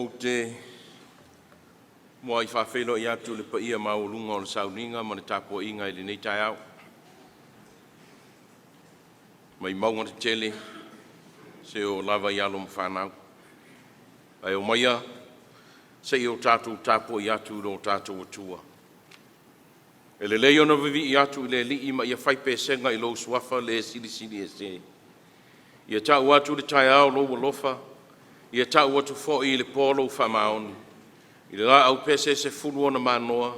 Ou te muai faafeiloai atu i le paia maualuga o le sauniga ma le tapuaiga i lenei taeao, mai mauga tetele seia oo lava i alo ma fanau. Ae omaia se i o tatou tapuai atu i lo tatou Atua. E lelei ona vivii atu i le Alii ma ia fai pesega i lou Suafa le Silisili Ese. Ia tau atu i le taeao lou alofa, ia tau atu foi i le po lou faamaoni, i le laau pese e 10 ona manoa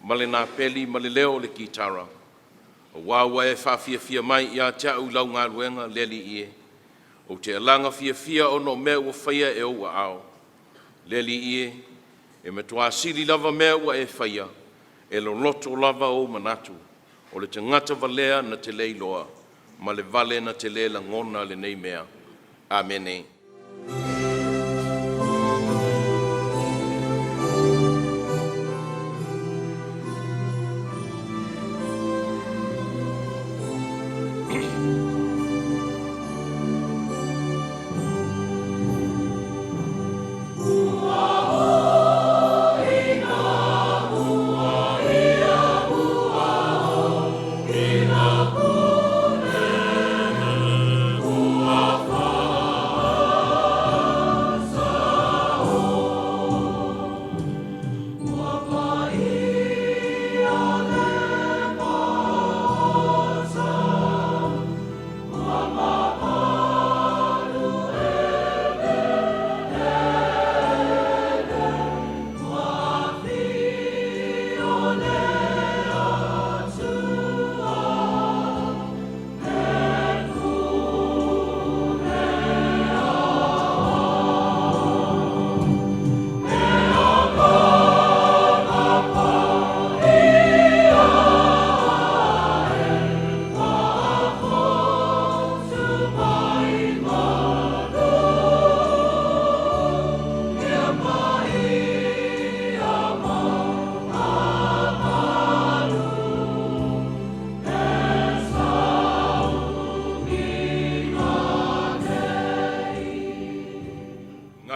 ma le napeli ma le leo o le kitara, aua ua e faafiafia mai ia te au i lau galuega le Alii e. Ou te alaga fiafia ona o mea ua faia e ou aao. Le Alii e, e matua sili lava mea ua e faia, e loloto lava ou manatu. O le tagata valea na te le iloa, ma le vale na te le lagona lenei mea. Amene.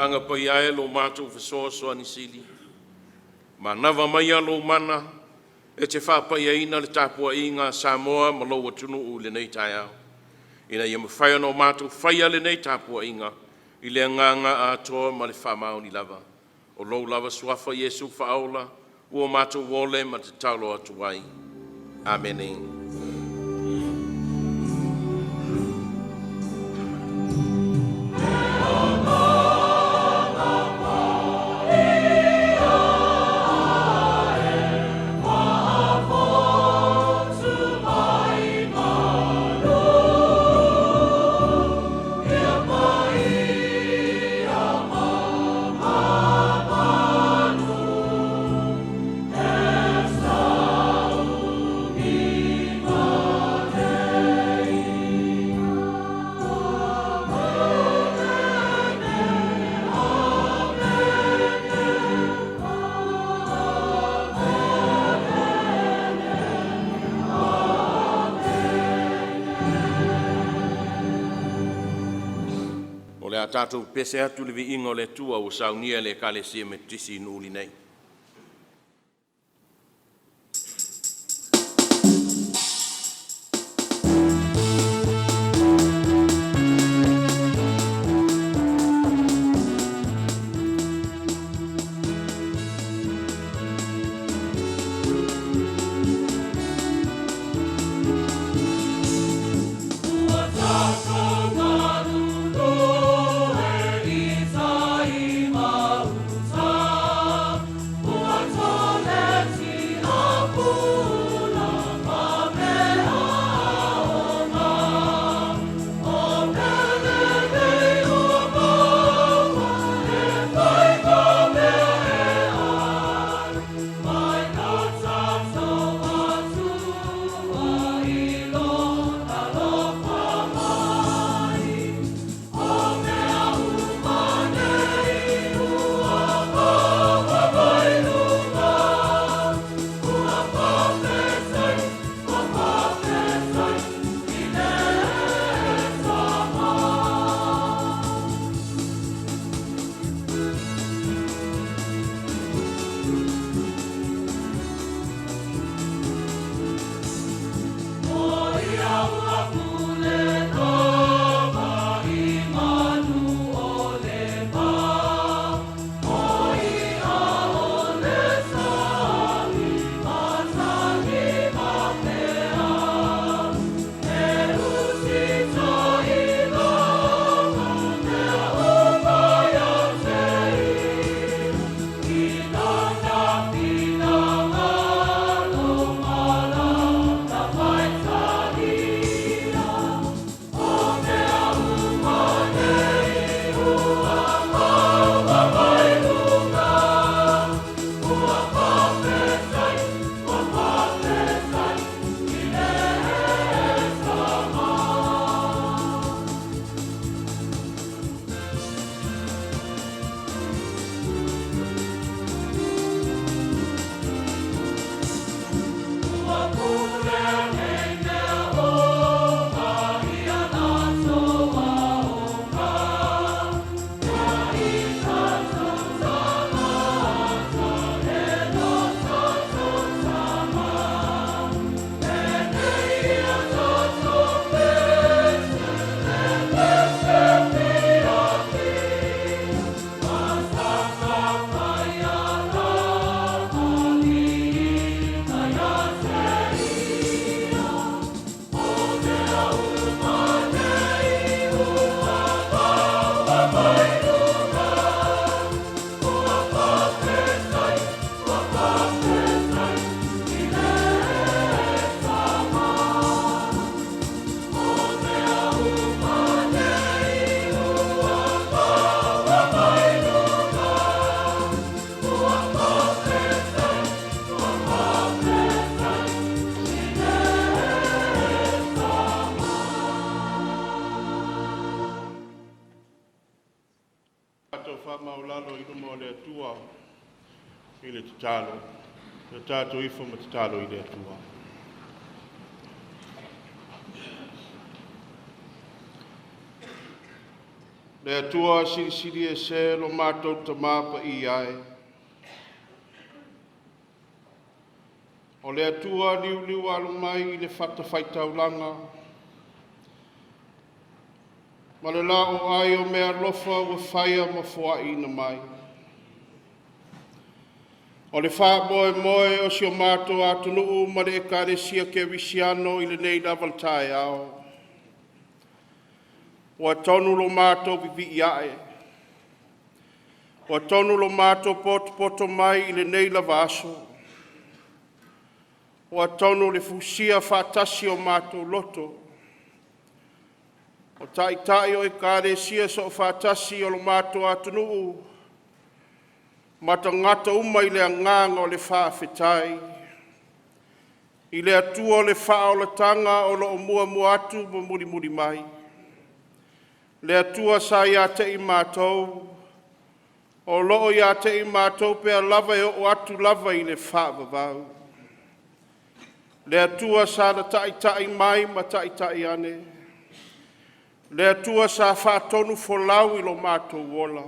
Agaga Paia e, lo matou fesoasoani sili, manava maia lou mana e te faapaiaina le tapuaiga a Samoa ma lou atunuu i lenei taeao, ina ia mafai ona matou faia lenei tapuaiga i le agaga atoa ma le faamaoni lava. O lou lava Suafa Iesu Faaola ua matou ole ma tatalo atu ai. Amene. O le a tatou pese atu i le viiga o le Atua ua saunia e le Ekalesia Metotisi i Nuuli nei. Tatou malulu e i tai ma uta. Faamaualalo i luma o le Atua i le tatalo. Ia tatou ifo ma tatalo i le Atua. Le Atua silisili ese lo matou Tama Paia e, o le Atua liuliualo mai i le fatafaitaulaga ma le laoai o meaalofa ua faia ma foaina mai. O le faamoemoe o si o matou atunuu ma le Ekalesia Kerisiano i lenei lava taeao, ua tonu lo matou vivii ae, ua tonu lo matou potopoto mai i lenei lava aso, ua tonu le fusia faatasi o matou loto, o Taitai o Ekalesia soofaatasi o lo matou atunuu ma tagata uma i le agaga o le faafetai i le Atua o le faaolataga o loo muamua atu ma mulimuli mai, le Atua sa ia te i matou, o loo ia te i matou pea lava e oo atu lava i le faavavau. Le Atua sa na taitai mai ma taitai ane, le Atua sa faatonufolau i lo matou ola.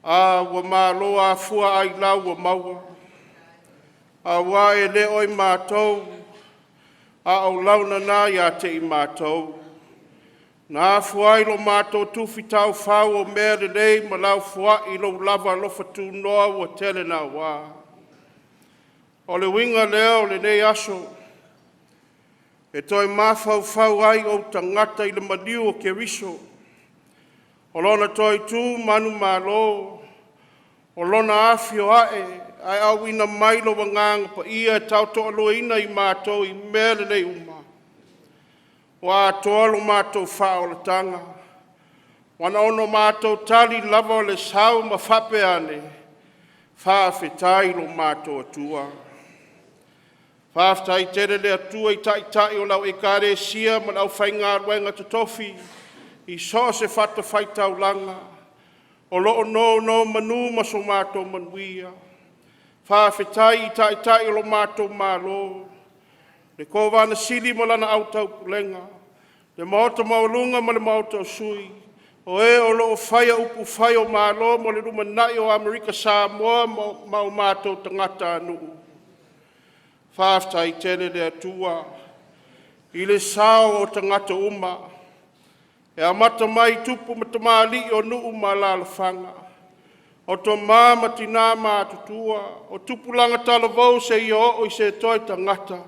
A ua malo afua ailao ua maua, aua e le o i matou, a o lau lena ia te i matou, na afua ai lo matou tufi taufau o mea lelei ma laufua i lou lava alofa tunoa ua tele naua. O le uiga lea o lenei aso, e toe mafaufau ai ou tagata i le maliu o Keriso o Lona toe tu manumalo, o Lona afio a'e ae auina mai lou Agaga Paia e tautoaluaina i matou i mea lelei uma, ua atoa lo matou faaolataga, ua na ona matou tali lava o le sau ma faapea ane, ‘Faafetai i lo matou Atua.’ Faafetai tele le Atua i Taitai o lau Ekalesia ma le aufaigaluega totofi i so o se fatafaitaulaga o lo o nonomanu ma so matou manuia. Faafetai i Taitai o lo matou Malo, le Kovana Sili ma lana au Taupulega, le Maota Maualuga ma le Maota o Sui, o e o lo o faia upufai o Malo mo le lumanai o Amerika Samoa ma o matou tagatanuu. Faafetai tele le Atua i le sao o tagata uma e amata mai i tupu ma tamalii o nuu ma alaalafaga, o tama ma tina matutua, o tupulaga talavou seia oo i se toe tagata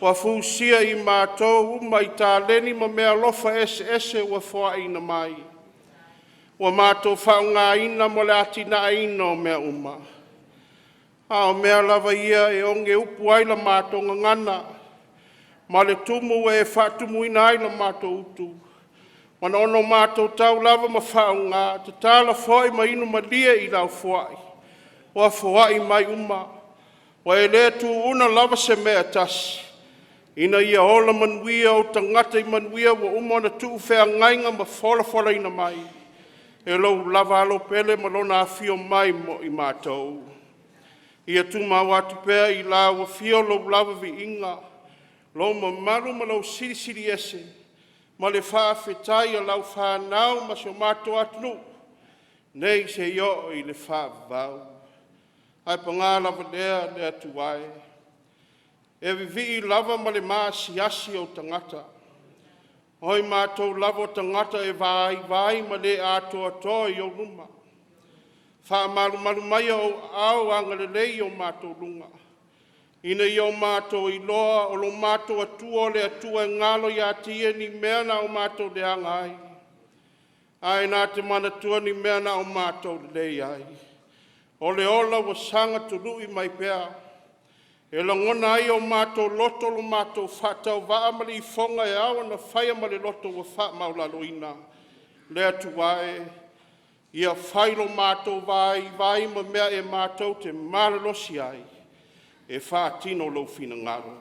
ua fusia i matou uma i taleni ma meaalofa eseese ua foaina mai, ua matou faaaogaina mo le atinaeina o mea uma. A o mea lava ia e oge upu ai la matou gagana ma le tumu ua e faatumuina ai la matou utu, ona matou tau lava ma faaaoga, tatala foi ma inu malie i lau foai ua foai mai uma. Ua e le tuua lava se mea e tasi, ina ia ola manuia ou tagata i manuia ua uma ona tuu feagaiga ma folafolaina mai e lou lava alo pele ma Lona afio mai mo i matou. Ia tumau atu pea i lau afio lou lava viiga, lou mamalu ma lou silisili ese ma le faafetai a lau fanau ma si o matou atunuu nei seia oo i le faavavau. Ae paga lava lea le Atua e, e vivii lava ma le maasiasi ou tagata, o i matou lava o tagata e vaivai ma le atoatoa i ou luma. Faamalumalu maia ou aao agalelei i o matou luga, ina ia o matou iloa o lo matou Atua o le Atua e galo ia te Ia ni mea na o matou leaga ai, ae na te manatua ni mea na o matou lelei ai. O le ola ua saga tului mai pea, e lagona ai e o matou loto lo matou faatauvaa ma le ifoga e ao ona faia ma le loto ua faamaualaloina. Le Atua e, ia fai lo matou vaivai ma mea e matou te malolosi ai e faatino lou finagalo.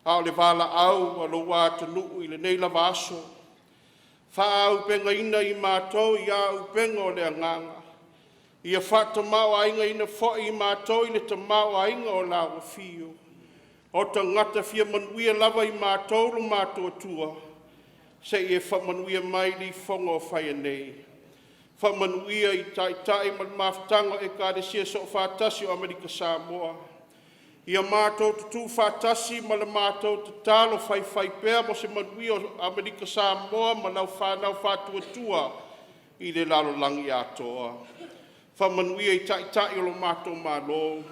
A o le valaau a lou atunuu i lenei lava aso, Faaauupegaina i matou i auupega o le Agaga. Ia faatamaoaigaina foi i matou i le tamaoaiga o lau afio. O tagata fia manuia lava i matou lo matou Atua, se i e faamanuia mai i le ifoga o faia nei. Faamanuia i Taitai ma le mafutaga o Ekalesia Soofaatasi o Amerika Samoa. Ia matou tutu faatasi ma le matou tatalo faifaipea mo se manuia o Amerika Samoa ma lau fanau faatuatua i le lalolagi atoa. Faamanuia i Taitai o lo matou Malo,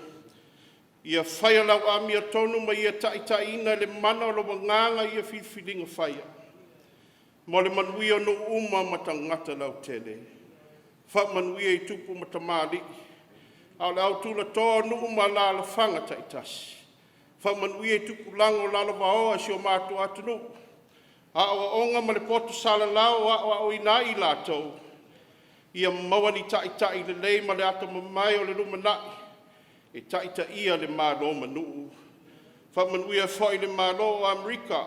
ia faia lau amiotonu ma ia taitaiina e le mana o lou Agaga ia filifiliga faia mo le manuia o nuu uma ma tagata lautele. Faamanuia i tupu ma tamalii a o le autulatoa o nuu ma alaalafaga taitasi. Faamanuia i tupulaga o lalovaoa o si o matou atunuu, aoaoga ma le poto salalao o aoaoina ai i latou, ia maua ni taitai lelei ma le atamamai o le lumanai e taitaia le Malo ma nuu. Faamanuia foi i le Malo o Amerika,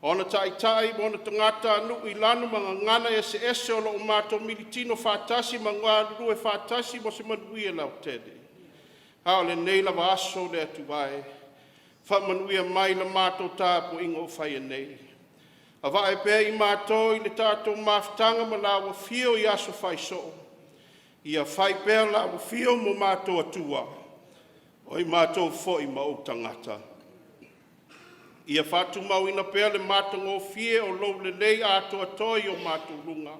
ona taitai ma ona tagatanuu i lanu ma gagana eseese o lo o matou militino faatasi ma galulue faatasi mo se manuia lautele. A o lenei lava aso le Atua e, faamanuia mai i la matou tapuaiga o faia nei. Vaai pea i matou i le tatou mafutaga ma lau Afio i aso fai soo, ia fai pea lau Afio mo matou Atua, o i matou foi ma ou tagata. Ia faatumauina pea le matagofie o lou lelei atoatoa i o matou luga,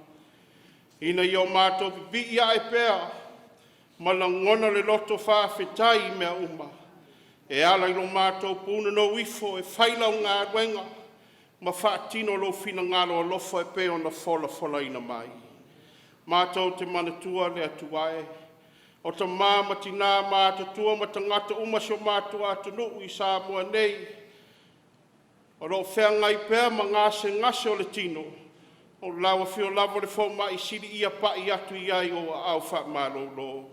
ina ia o matou pipii ae pea ma lagona le loto faafetai i mea uma, e ala i lo matou punonou ifo e fai lau galuega ma faatino lou finagalo alofa e pei ona folafolaina mai. Matou te manatua le Atua e, o tama ma tina matutua ma tagata uma o si o matou atunuu i Samoa nei, o lo o feagai pea ma gasegase o le tino, o lau Afio lava o le fomai sili, ia pai atu i ai ou aao faamalolo.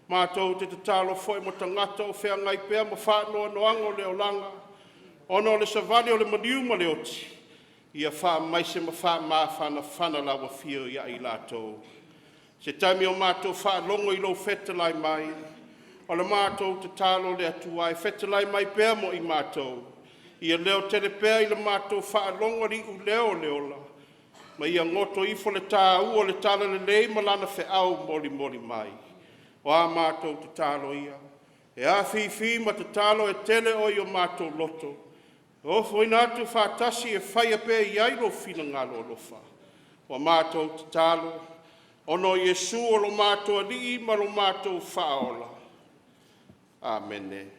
Matou te tatalo foi mo tagata o feagai pea ma faanoanoaga o le olaga ona o le savali o le maliu ma le oti, ia faamaise ma faamafanafana lau Afio ia i latou. Se taimi o matou faalogo i lou fetalai mai, o le matou tatalo le Atua e fetalai mai pea mo i matou, ia leotele pea i le matou faalogo le iuleo o le ola, ma ia goto ifo le taua o le talalelei ma lana feau molimoli mai. O a matou tatalo ia, e afifi ma tatalo, e tele oi o matou loto e ofoina atu faatasi e faia pea i ai lou finagalo alofa. Ua matou tatalo ona o Iesu o lo matou Alii ma lo matou Faaola. Amene.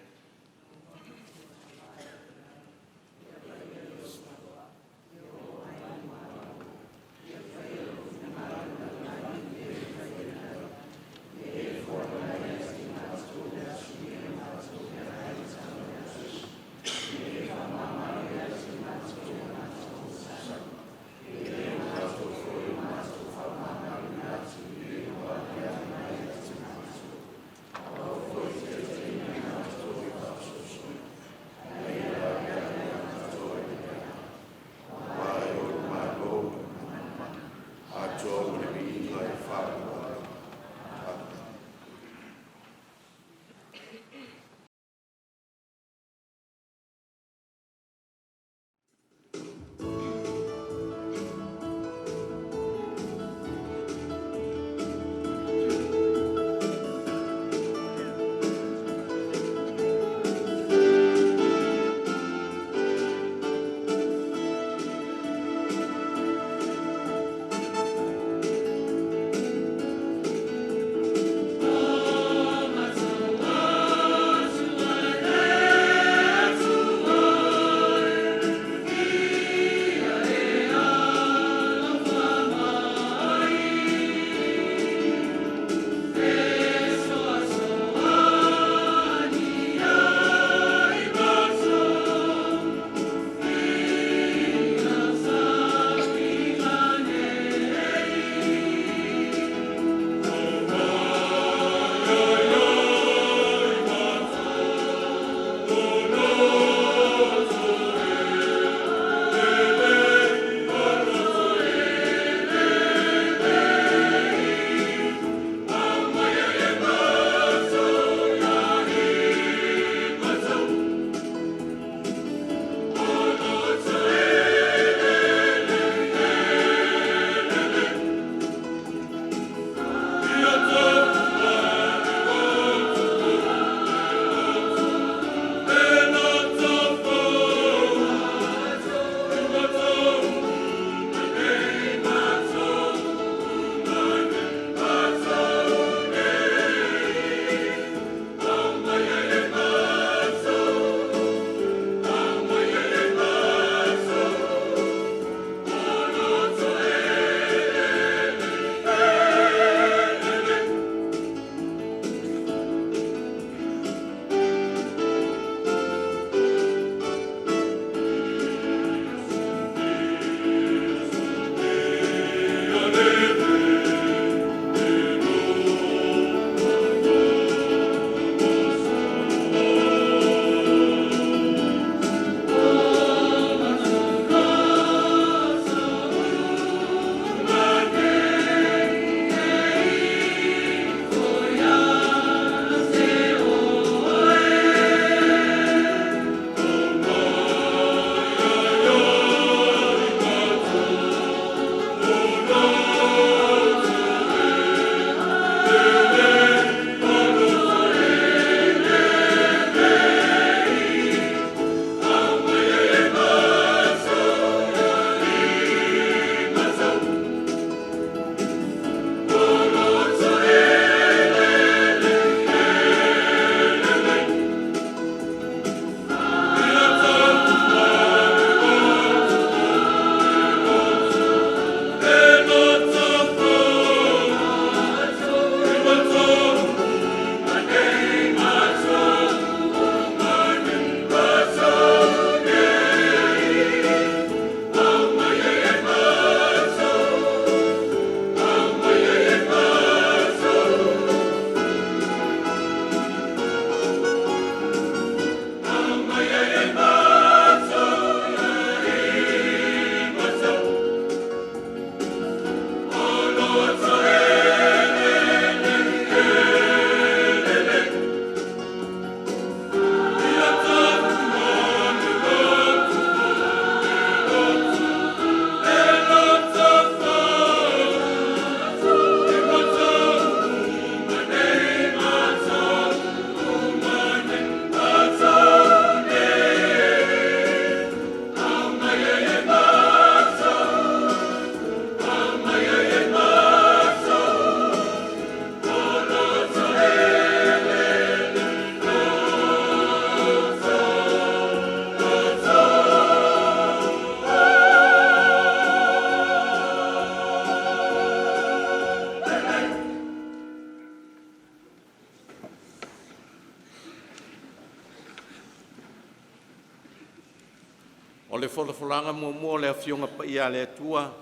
Folafolaga muamua o le Afioga Paia a le Atua,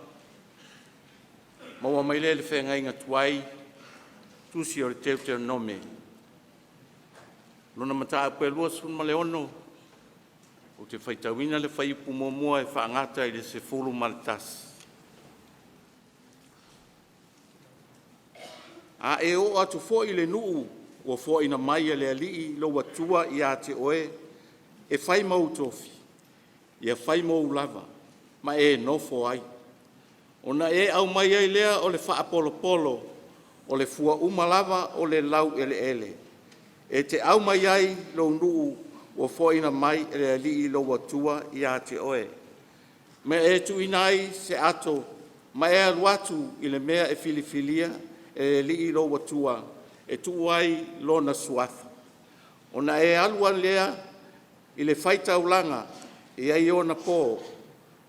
maua mai lea i le feagaiga tuai, tusi o le Teuteronome, lona mataupu e 26, ou te faitauina le fuaiupu muamua e faagata i le 11. A e oo atu foi i le nuu ua foaina mai e le Alii lou Atua ia te oe e fai ma ou tofi, ia fai mou lava ma e nofo ai. Ona e aumai ai lea o le faapolopolo o le fua uma lava o le laueleele e te aumai ai i lou nuu ua foaina mai e le Alii lou Atua ia te oe, ma e tuuina ai se ato ma e alu atu i le mea e filifilia e le Alii lou Atua e tuu ai Lona Suafa. Ona e alu ai lea i le faitaulaga e i ai ona po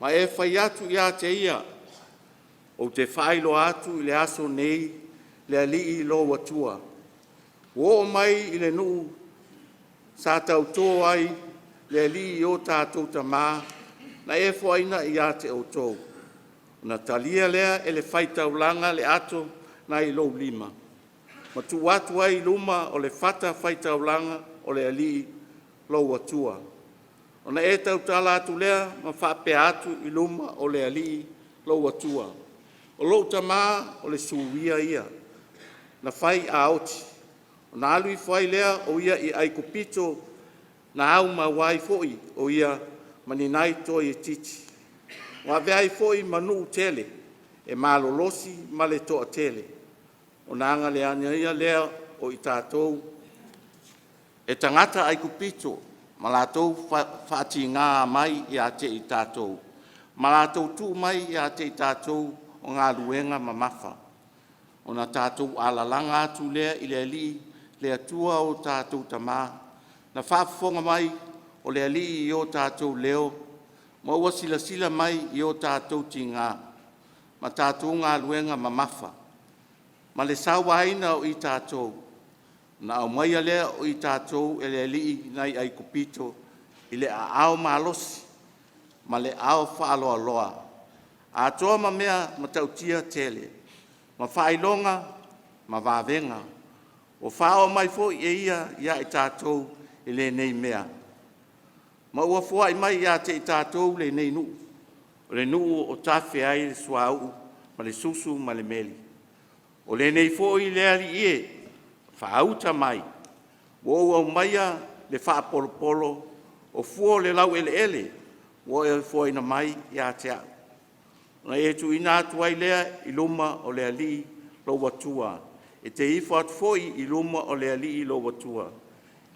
ma e fai atu ia te ia, “Ou te faailoa atu i le aso nei le Alii lou Atua, ua oo mai i le nuu sa tauto ai le Alii i o tatou tama na e foaina ia te outou.” Ona talia lea e le fai taulaga le ato nai lou lima ma tuu atu ai i luma o le fata faitaulaga o le Alii lou Atua. Ona e tautala atu lea ma faapea atu i luma o le Alii lou Atua, “O lou tama o le Suria ia na faiaoti, ona alu ifo ai lea o ia i Aikupito na aumau ai foi o ia ma ni nai toeitiiti, ua avea ai foi ma nuu tele e malolosi ma le toatele, ona agaaleaga lea o i tatou e tagata Aikupito ma latou faatiga mai ia te i tatou, ma latou tuu mai ia te i tatou o galuega mamafa. Ona tatou alalaga atu lea i le Alii, le Atua o tatou tama, na faafofoga mai o le Alii i o tatou leo ma ua silasila mai i o tatou tiga ma tatou galuega mamafa, ma le sauaina o i tatou. Na aumaia lea o i tatou e le Alii nai Aikupito i le aao malosi ma le aao faaloaloa, atoa ma mea matautia tele, ma faailoga ma vavega, ua faaoo mai foi e ia ia i tatou i lenei mea, ma ua foai mai ia te i tatou lenei nuu, o le nuu o tafe ai le suauu ma le susu ma le meli. O lenei foi le Alii e, faauta mai, ua ou aumaia le faapolopolo o fua o le laueleele ua e foaina mai ia te au.” Ona e tuuina atu ai lea i luma o le Alii lou Atua, e te ifo atu foi i luma o le Alii lou Atua,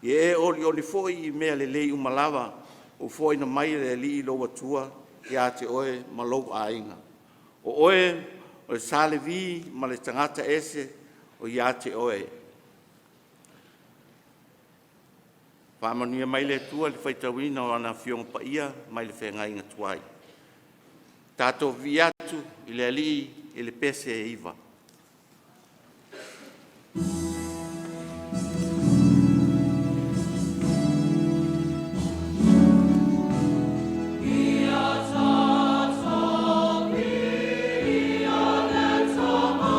ia e olioli foi i mea lelei uma lava ua foaina mai e le Alii lou Atua ia te oe ma lou aiga. O oe o le sa Levi ma le tagata ese o ia te oe. Faamanuia mai le Atua i le faitauina o ana Afioga Paia mai le Feagaiga Tuai. Tatou vivii atu i le Alii i le pese e 9. Tatou viia le Tama,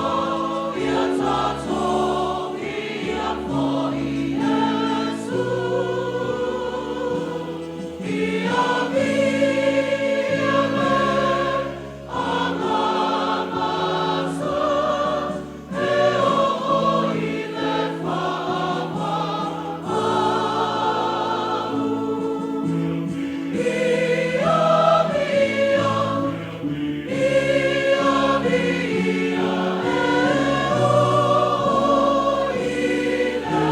ia tatou viia foi Iesu. Ia viia le Agaga e oo i le faavavau. Ia viia, ia viia e oo i le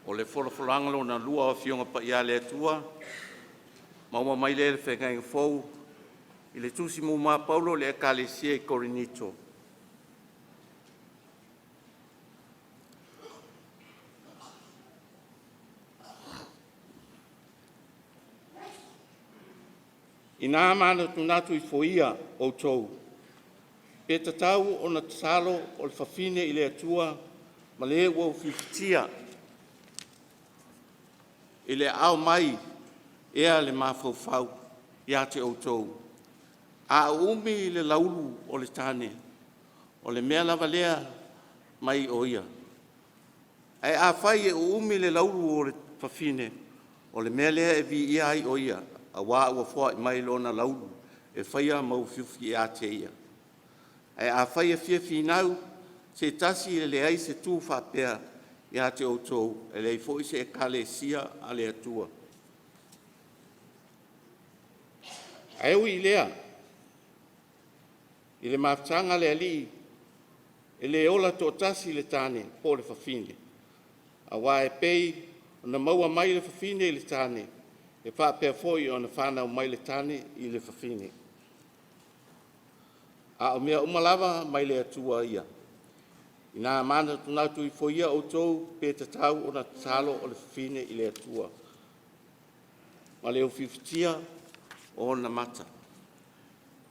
O le folafolaga lona lua o Afioga Paia a le Atua, maua mai lea i le Feagaiga Fou i le Tusi muamua a Paulo i le Ekalesia i Korinito. Ina manatunatu ifo ia outou, pe tatau ona tatalo o le fafine i le Atua ma le ua ufifatia i le aao mai ea le mafaufau ia te outou? A uumi le laulu o le tane, o le mea lava lea mai o ia. Ae afai e uumi le laulu o le fafine, o le mea lea e viia ai o ia, auā ua foai mai lona laulu e faia ma ufiufi ia te ia. Ae afai e fia finau se tasi e leai se tu faapea ia te outou, e leai foi se Ekalesia a le Atua. Ae ui i lea, i le mafutaga a le Alii, e le ola toatasi le tane po o le fafine, aua e pei ona maua mai le fafine i le tane, e faapea foi ona fanau mai le tane i le fafine. A o mea uma lava mai le Atua ia. Ina manatunatu ifo ia outou pe tatau ona tatalo o le fafine i le Atua ma le ufiufitia o ona mata.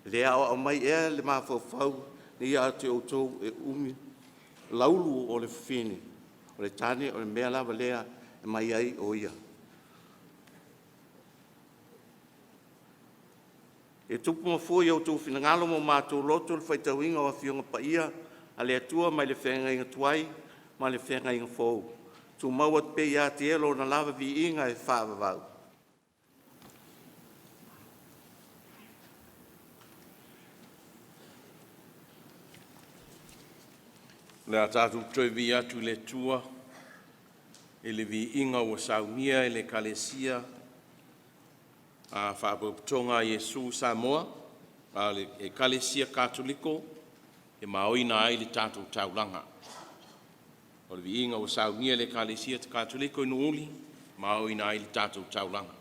E le aoao mai ea le mafaufau ia te outou e uumi laulu o le fafine? O le tane o le mea lava lea e mai ai o ia. E tupu ma fua i outou finagalo ma o matou loto le faitauina o Afioga Paia a le Atua mai le Feagaiga Tuai ma le Feagaiga Fou, tumau atu pea ia te Ia Lona lava viiga e faavavau. O le a tatou toe vivii atu i le Atua i le viiga ua saunia e le Ekalesia a Faalapotopotoga a Iesu i Samoa, a o le Ekalesia Katoliko e maoina ai le tatou taulaga. O le viiga ua saunia e le Ekalesia Katoliko i Nuuuli, e maoina ai le tatou taulaga.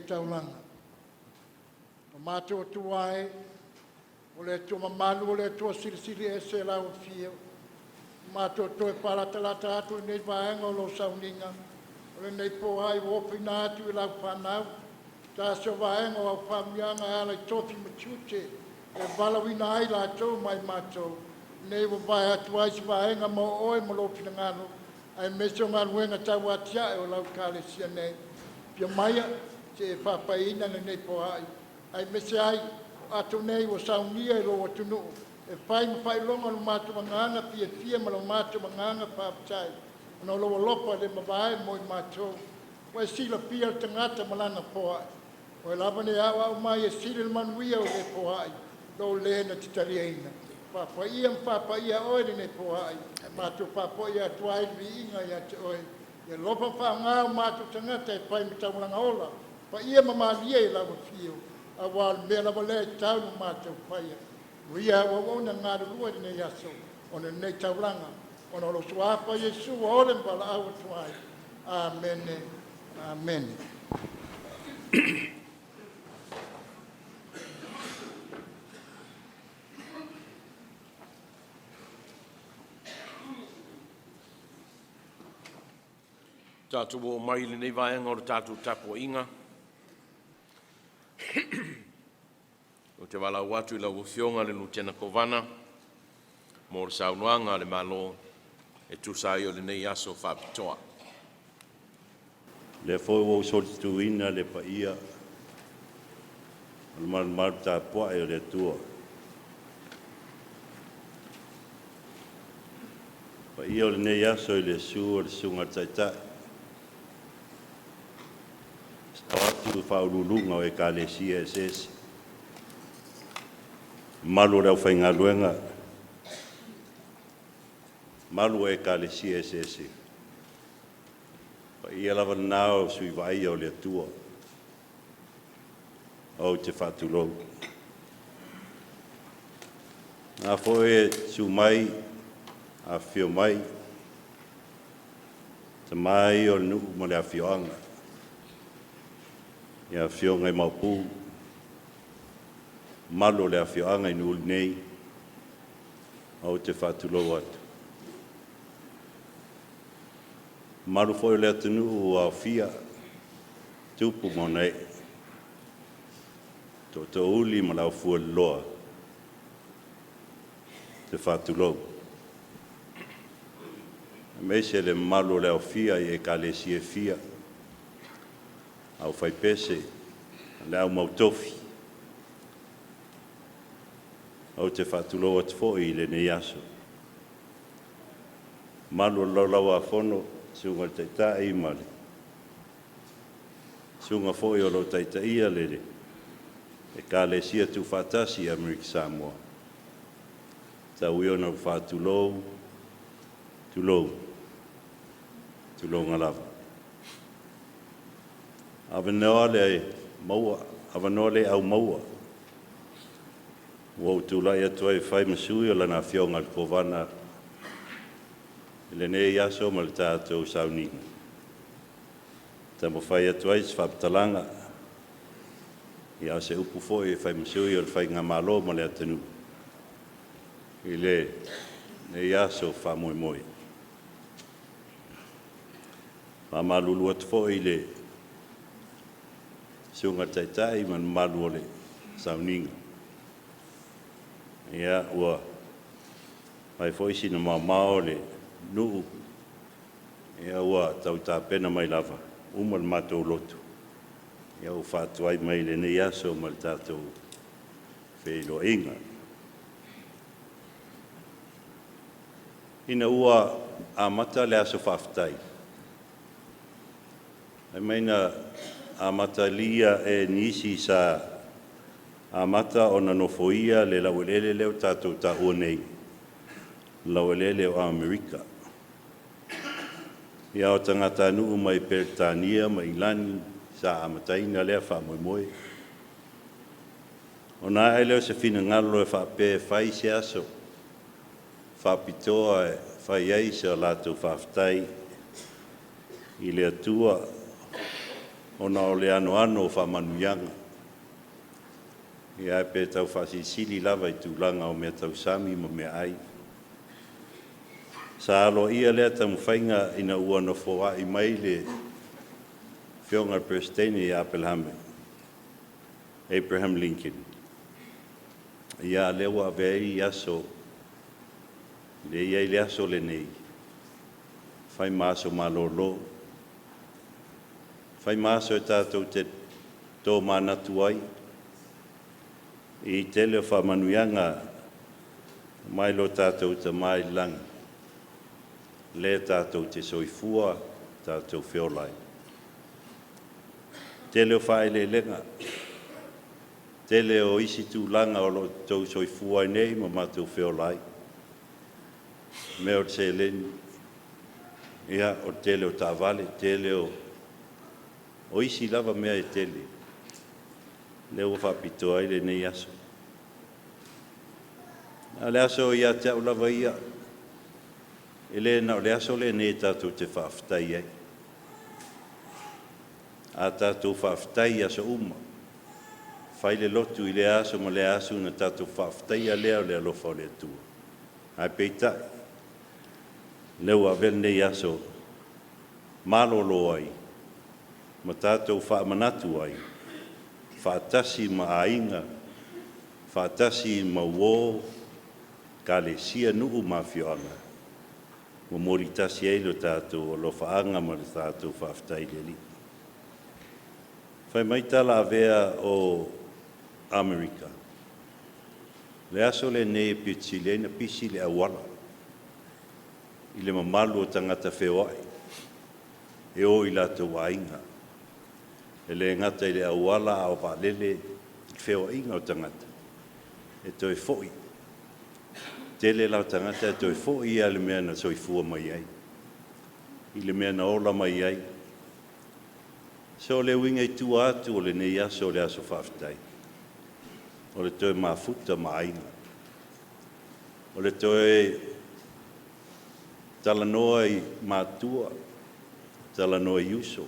lenei taulaga. O matou Atua e, o le Atua mamalu, o le Atua silisili ese lau afio. Ua matou toe faalatalata atu i lenei vaega o lou sauniga, o lenei po ai ua ofoina atu i lau fanau, tasi o vaega o au faamanuiaga e ala i tofi ma tiute e valaauina ai latou ma i matou, nei ua mavae atu ai se vaega mo oe ma lou finagalo, aemaise o galuega tau atiae o lau Ekalesia nei. Afio maia se i e faapaiina lenei foai, aemaise ai o ato nei ua saunia e lou atunuu e fai ma faailoga o le matou agaga fiafia ma lo matou agaga faafetai ona o lou alofa le mavae mo i matou. Ua e silafia le tagata ma lana foai, o oe lava nei e auau mai e sili le manuia o le foai, lou le na te taliaina. Faapaia ma faapaia oe i lenei foai, matou faafoi atu ai le viiga ia te oe. Ia alofa faaaoga o matou tagata e fai ma taulaga ola, paia ma malie i lau afio, aua o le mea lava lea e tatau ona matou faia. Manuia au auauna galulue i lenei aso ona o lenei taulaga, ona o lou Suafa Iesu ua ole ma valaau atu ai. Amene. Amene. Tatou oo mai i lenei vaega o le tatou tapuaiga, ou te valaau atu i lau Afioga i le Lutena Kovana mo le Saunoaga a le Malo e tusa ai o lenei aso faapitoa. O lea foi ua ou solituina le paia o le malumalu tapuai o le Atua. O paia o lenei aso i le susu o le Susuga i le Taitai, saoo atu Faauluuluga o Ekalesia eseese, mamalu o le aufaigaluega, mamalu o Ekalesia eseese. O paia lava lena o sui vaaia o le Atua. Ou te faatulou. O lena foi e susu mai, afifio mai tama ia o le nuu ma le afioaga, i afioga i Maopu, mamalu o le afioaga i Nuuuli nei, ou te faatulou atu. Le mamalu foi o le atunuu ua aofia tupu ma ona ee, tootoouli ma le aufueloloa, ou te faatulou. Aemaise le mamalu o le aofia i Ekalesia e fia, aufaipese ma le au mautofi, ou te faatulou atu foi i lenei aso. Le mamalu o le Laulau-a-Fono, susuga i le Taitai ma le susuga foi o lo o taitaia le Ekalesia Tuufaatasi i Amerika Samoa, tau ia ina ou faatulou, tulou, tulouna lava. Avanoa le avanoa le au maua ua ou tulai atu ai e fai ma sui o Lana Afioga i le Kovana i lenei aso ma le tatou sauniga, e taumafai atu ai se faamatalaga, a o se upu foi e fai ma sui o le Faigamalo ma le atunuu i lenei aso faamoemoe. E faamalulu atu foi i le Susuga i le Taitai ma le mamalu o le sauniga, ia ua fai foi sina maomao le nuu, ia ua tau tapena mai lava, uma le matou lotu, ia ua faatuai mai i lenei aso ma le tatou feiloaiga. Ina ua amata le aso faafetai, fai mai na amatalia e nisi sa amata ona nofoia le laueleele lea ua tatou taua nei, le laueleele o Amerika. Ia o tagatanuu mai Peretania ma Ailani sa amataina lea faamoemoe. Ona ae lea o se finagalo e faapea e fai se aso faapitoa e fai ai so latou faafetai i le Atua. Ona o le anoano o faamanuiaga, ia ae pe tau faasilisili lava i tulaga o meatausami ma meaai. Sa aloaia lea taumafaiga ina ua nofoa'i mai le Afioga i le Peresetene ia Apelahame, Abraham Lincoln, ia a lea ua avea ai aso, lea e i ai le aso lenei, fai ma aso malolo, fai ma aso e tatou te tomanatu ai i tele o faamanuiaga mai lo tatou Tama i le lagi, lea tatou te soifua tatou feola ai. Tele o faaeleeleaga, tele o isi tulaga o lo o outou soifua ai nei ma matou feola ai, mea o le seleni, ia, o le tele o taavale, tele o isi lava mea e tele, lea ua faapitoa ai lenei aso. A o le aso ia te au lava ia, e le na o le aso lenei e tatou te faafetai ai. A tatou faafetai i aso uma, fai le lotu i lea aso ma lea aso ona tatou faafetaia lea o le alofa o le Atua. Ae peitai, o lea ua avea lenei aso malolo ai ma tatou faamanatu ai, faatasi ma aiga, faatasi ma uo, ekalesia, nuu ma afioaga, momoli tasi ai lo tatou alofaaga ma le tatou faafetai i le Alii. Fai mai talavea o Amerika, le aso lenei e pito sili ai ona pisi le auala i le mamalu o tagata feoai e o i latou aiga. E le gata i le auala a o vaalele, le feoaiga o tagata e toe foi. Tele la o tagata e toe foi lava i le mea na soifua mai ai, i le mea na ola mai ai. So, o le uiga i tua atu o lenei aso, o le aso faafetai, o le toe mafuta ma aiga, o le toe talanoa i matua, talanoa i uso,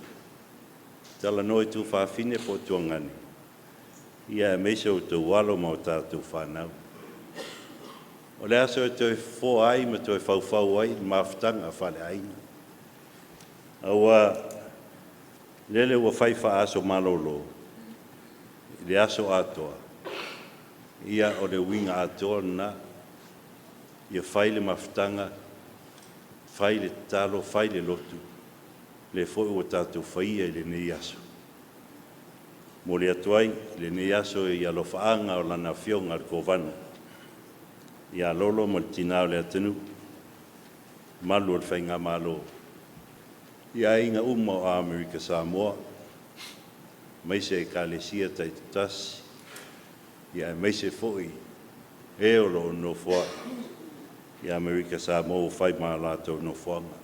talanoa i tuafafine po o tuagane, ia aemaise o outou alo ma o tatou fanau. O le aso e toe fofoa ai ma toe faufau ai le mafutaga faaleaiga. Aua lele ua fai faa-aso malolo i le aso atoa, ia o le uiga atoa lena, ia fai le mafutaga, fai le tatalo, fai le lotu, lea foi ua tatou faia i lenei aso. Momoli atu ai lenei aso i alofaaga o Lana Afioga i le Kovana ia Lolo ma le tina o le atunuu, mamalu o le Faigamalo, i aiga uma o Amerika Samoa, aemaise Ekalesia taitoatasi, ia aemaise foi e o lo o nofoai i Amerika Samoa ua fai ma a latou nofoaga.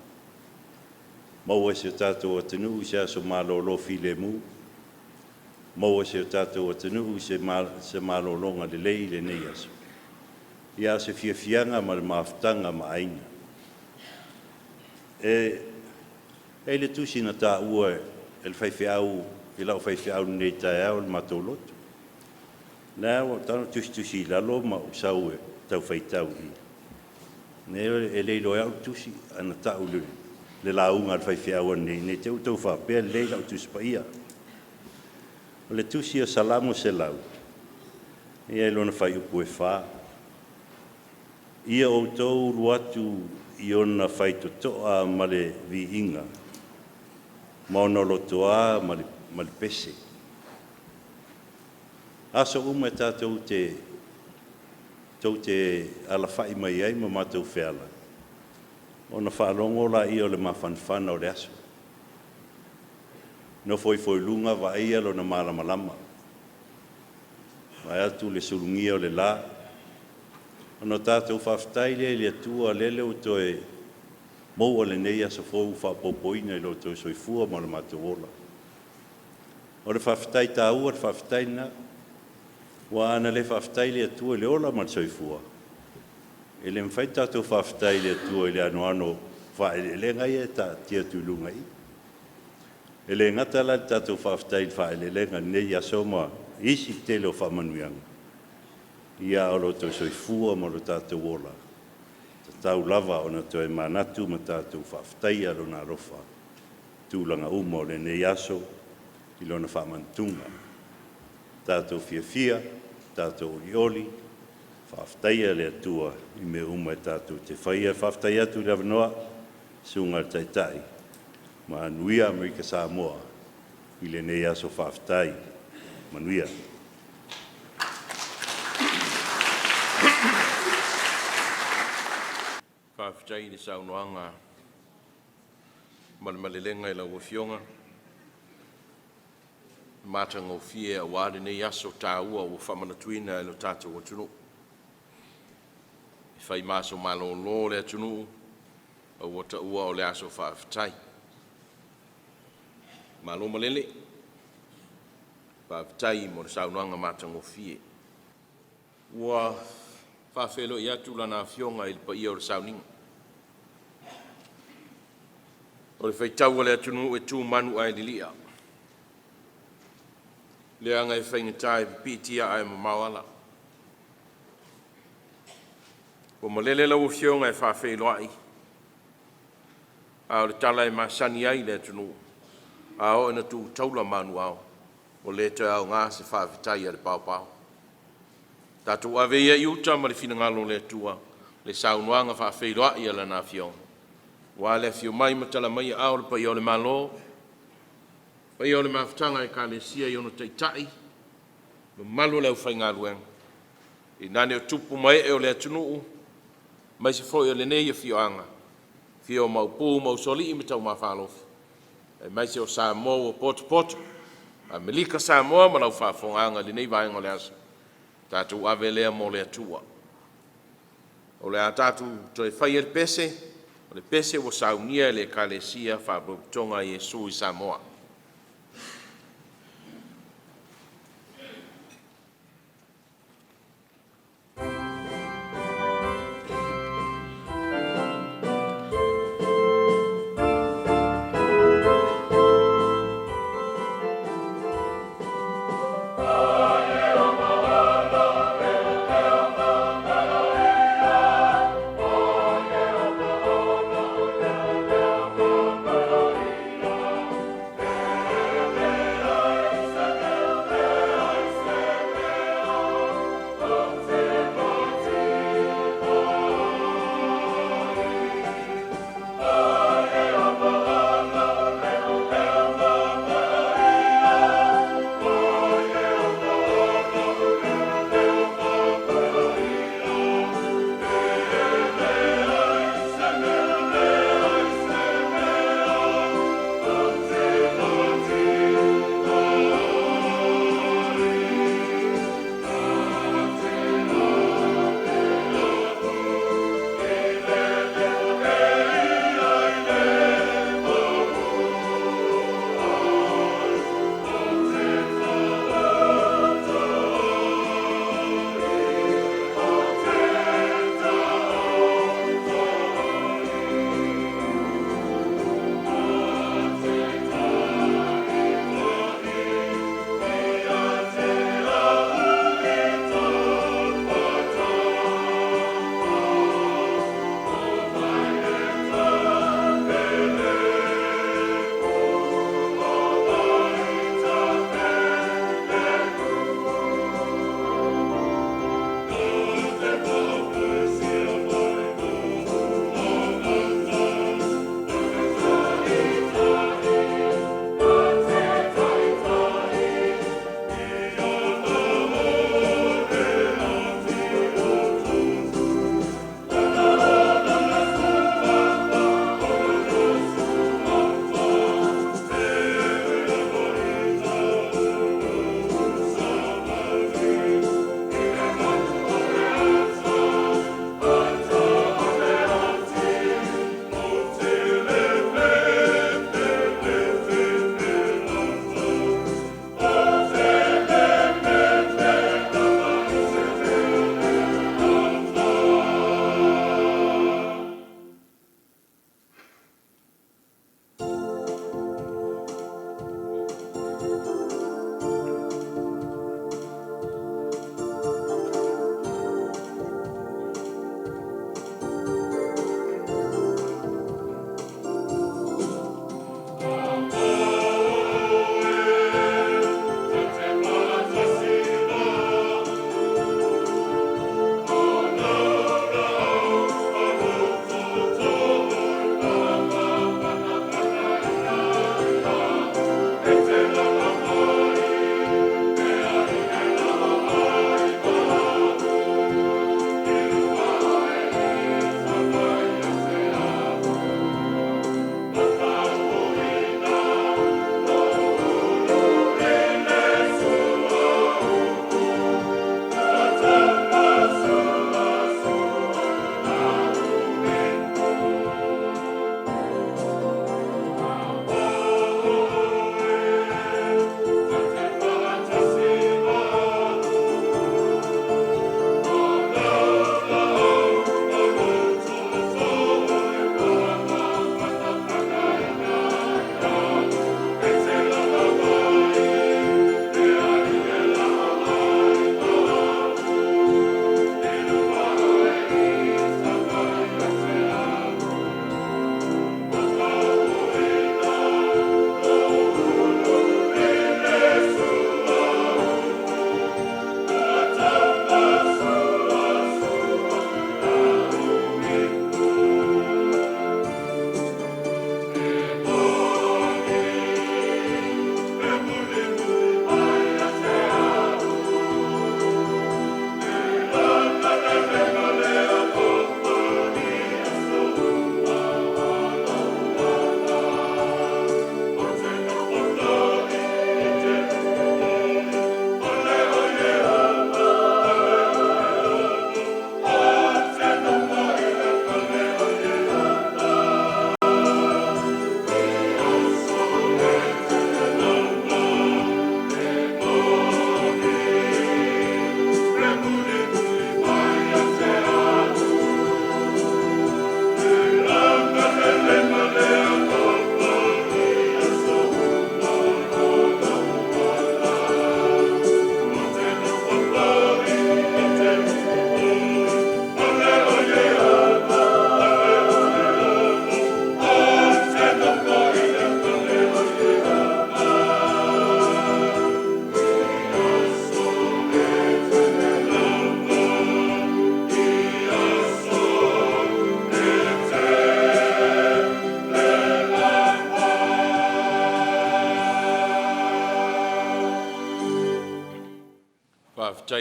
Maua e si o tatou atunuu se aso malolo filemu, maua e si o tatou atunuu se malologa lelei i lenei aso, ia a o se fiafiaga ma le mafutaga ma aiga. E i ai le tusi na taua e le faifeau i lau faifeau i lenei taeao i le matou lotu. La ua tago tusitusi i lalo ma ou sau e tau faitau i i. E le iloa e au le tusi, ae na tau i le lauga a le faifeau ananei ne i te i ua outou faapea e lelei lau Tusi Paia. O le tusi o Salamo 100, e i lona fuaiupu e 4, “Ia outou ulu atu i ona faitotoa ma le viiga, ma ona lotoa ma le pese.” Aso uma e tatou te tou te alafai mai ai ma matou feala, ona faalogo lea o le mafanafana o le aso. Nofo ifo i luga vaaia lona malamalama, vaeatu le sulugia o le la, ona tatou faafetai lea i le Atua lele ua toe maua lenei aso fou ua faaopoopoina i lo outou soifua ma lo matou ola. O le faafetai taua le faafetai lena, aua ana le faafetai i le Atua i le ola ma le soifua, e le mafai ona tatou faafetai i le Atua i le anoano o faaeleeleaga ia e taatia atu i luga i i. E le gata la i le tatou faafetai i le faaeleeleaga i lenei aso ma isi tele o faamanuiaga, ia a o lo outou soifua ma lo tatou ola, e tatau lava ona toe manatu ma tatou faafetaia Lona alofa i tulaga uma o lenei aso i Lona faamanatuga. Tatou fiafia, tatou olioli, faafetaia le Atua i mea uma tatou te faia. Faafetai atu i le avanoa i le Susuga i le Taitai, manuia Amerika Samoa i lenei aso. Faafetai. Manuia. Faafetai i le saunoaga ma le malelega i lau Afioga, matagofie aua lenei aso taua ua faamanatuina e lo tatou atunuu. E fai ma aso malolo o le atunuu, a ua taua o le aso faafetai. Malo malele, faafetai mo le saunoaga matagofie. Ua faafeiloai atu Lana Afioga i le paia o le sauniga. O le faitau a le atunuu e tu manu ae lilia, leaga e faigata e pipii tiaa e mamao ala. Ua malele lau Afioga e faafeiloai, a o le tala e masani ai le atunuu, a oo ina tu taula manuvao, ua le toe aoga se faafetai a le paopao. Tatou ave ia i uta ma le finagalo o le Atua le saunoaga faafeiloai a Lana Afioga, aua le afio mai ma tala mai aao o le paia o le Malo, paia o le mafutaga a Ekalesia i ona taitai, mamalu o le aufaigaluega, tainane o tupu ma ee o le atunuu, aemaise foi o lenei afioaga, afio o Maopu ma Usoalii ma Taumafalofa, aemaise o Samoa ua potopoto, Amerika Samoa ma lau faafofogaaga i lenei vaega o le aso, tatou ave lea mo le Atua. O le a tatou toe faia le pese, o le pese ua saunia e le Ekalesia Faalapotopotoga a Iesu i Samoa.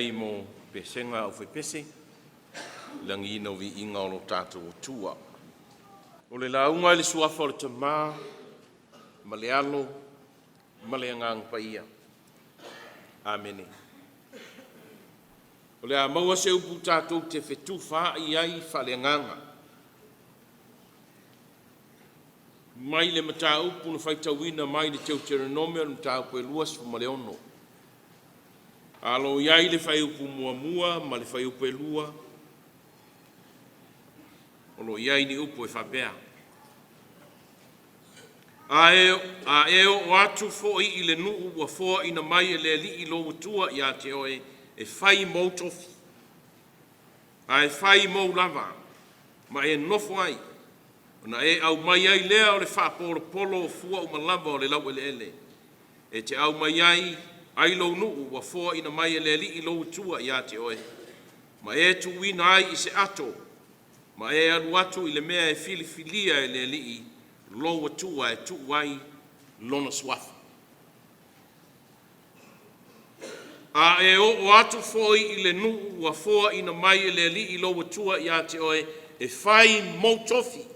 Faafetai mo pesega a le aufaipese i le lagiina o viiga o lo tatou Atua. O le lauga i le Suafa o le Tama ma le Alo ma le Agaga Paia. Amene. O le a maua se upu tatou te fetufaai ai faaleagaga mai le mataupu na faitauina mai le Teuteronome o le mataupu e 26, a o i ai le fuaiupu 1 ma le fuaiupu 2, o lo o i ai ni upu e faapea: A e oo atu foi i le nuu ua foaina mai e le Alii lo outou Atua ia te oe e fai mou tofi, ae fai mou lava ma e nofo ai, ona e aumaia ai lea o le faapolopolo o fua uma lava o le laueleele e te aumaia ai lou nuu ua foaina mai e le Alii lou Atua ia te oe, ma e tuuina ai i se ato, ma e alu atu i le mea e filifilia e le Alii lou Atua e tuu ai Lona Suafa. A e oo atu foi i le nuu ua foaina mai e le Alii lou Atua ia te oe e fai mou tofi,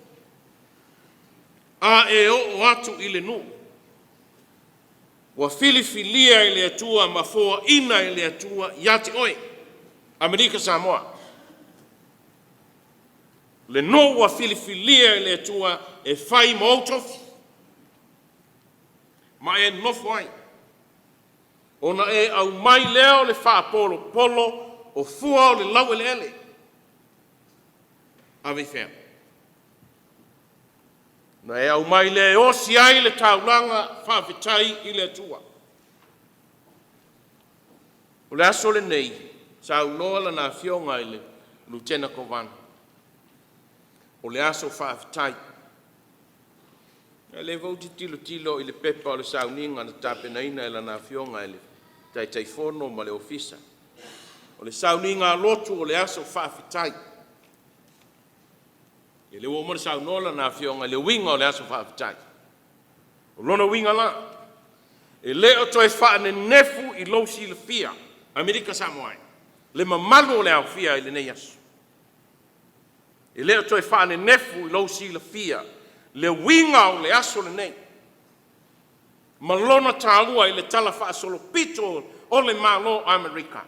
a e oo atu i le nuu ua filifilia e le Atua ma foaina e le Atua ia te oe, Amerika Samoa, le nuu ua filifilia e le Atua e fai ma ou tofi ma e nofo ai, ona e aumai lea o le faapolopolo o fua o le laueleele, ave i fea? Na e aumai lea e osi ai le taulaga faafetai i le Atua. O le aso lenei, saunoa lana Afioga i le Lutena Kovana, o le aso faafetai. A o lea foi ou te tilotilo i le pepa o le sauniga na tapenaina e lana Afioga i le Taitaifono ma le Ofisa, o le sauniga a lotu o le aso faafetai. Ia lea ua uma ona saunoa lana Afioga i le uiga o le aso faafetai. O lona uiga la, e le o toe faanenefu i lou silafia Amerika Samoa e, le mamalu o le aofia i lenei aso, e le o toe faanenefu i lou silafia le uiga o le aso lenei ma lona taua i le talafaasolopito o le Malo o Amerika,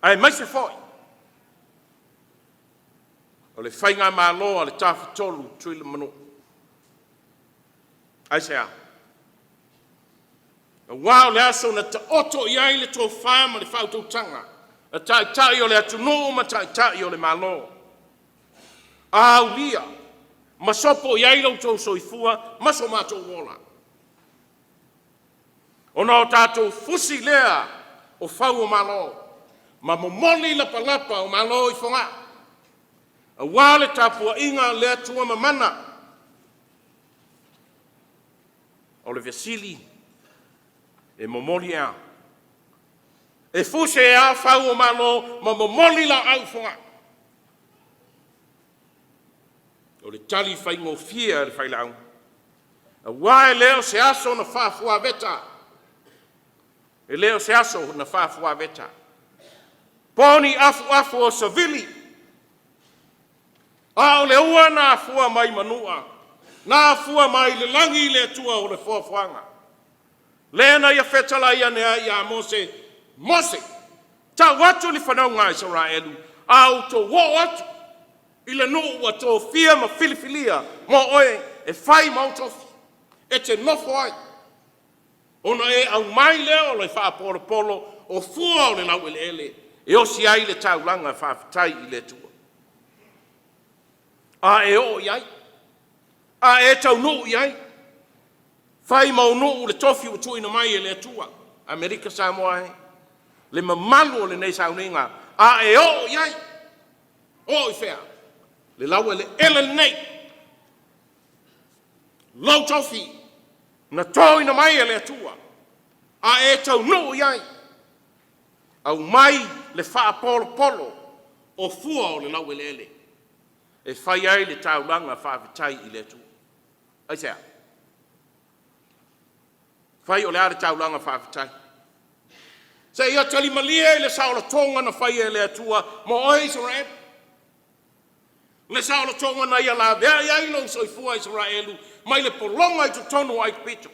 aemaise foi o le Faigamalo a le Tafatolu Tuimanu. Aisea? Aua o le aso na taoto i ai le tofa ma le faautautaga a Taitai o le atunuu ma Taitai o le Malo, aulia ma sopo i ai lo outou soifua ma so matou ola, ona o tatou fusi lea o fau o Malo ma momoli lapalapa o Malo i Fogaa aua le tapuaiga a le Atua mamana. O le fesili, e momoli e a? E fuse e a fau o Malo ma momoli laau i fogaa? O le tali faigofie a le failauga, aua e le o se aso na faafuaveta, e le o se aso na faafuaveta, po o ni afuafu o savili, a o le ua na afua mai manua, na afua mai le lagi i le Atua o le foafoaga, lea na Ia fetalai ane ai ia Mose, Mose, tau atu i le fanauga a Isaraelu, a outou oo atu i le nuu ua tofia ma filifilia mo oe e fai ma ou tofi, e te nofo ai, ona e aumai lea o le faapolopolo o fua o le laueleele e osi ai le taulaga faafetai i le Atua. A e oo i ai, a e taunuu i ai, fai ma ou nuu le tofi ua tuuina mai e le Atua. Amerika Samoa e, le mamalu o lenei sauniga, a e oo i ai, oo i fea? Le laueleele lenei, lou tofi na toina mai e le Atua, a e taunuu i ai, aumai le faapolopolo o fua o le laueleele e fai ai le taulaga faafetai i le Atua. Aisea? Fai o le a le taulaga faafetai? Seia talimalie i le saolotoga na faia e le Atua mo oe Isaraelu. Le saolotoga na ia laveai ai lou soifua Isaraelu mai le pologa i totonu o Aikupito.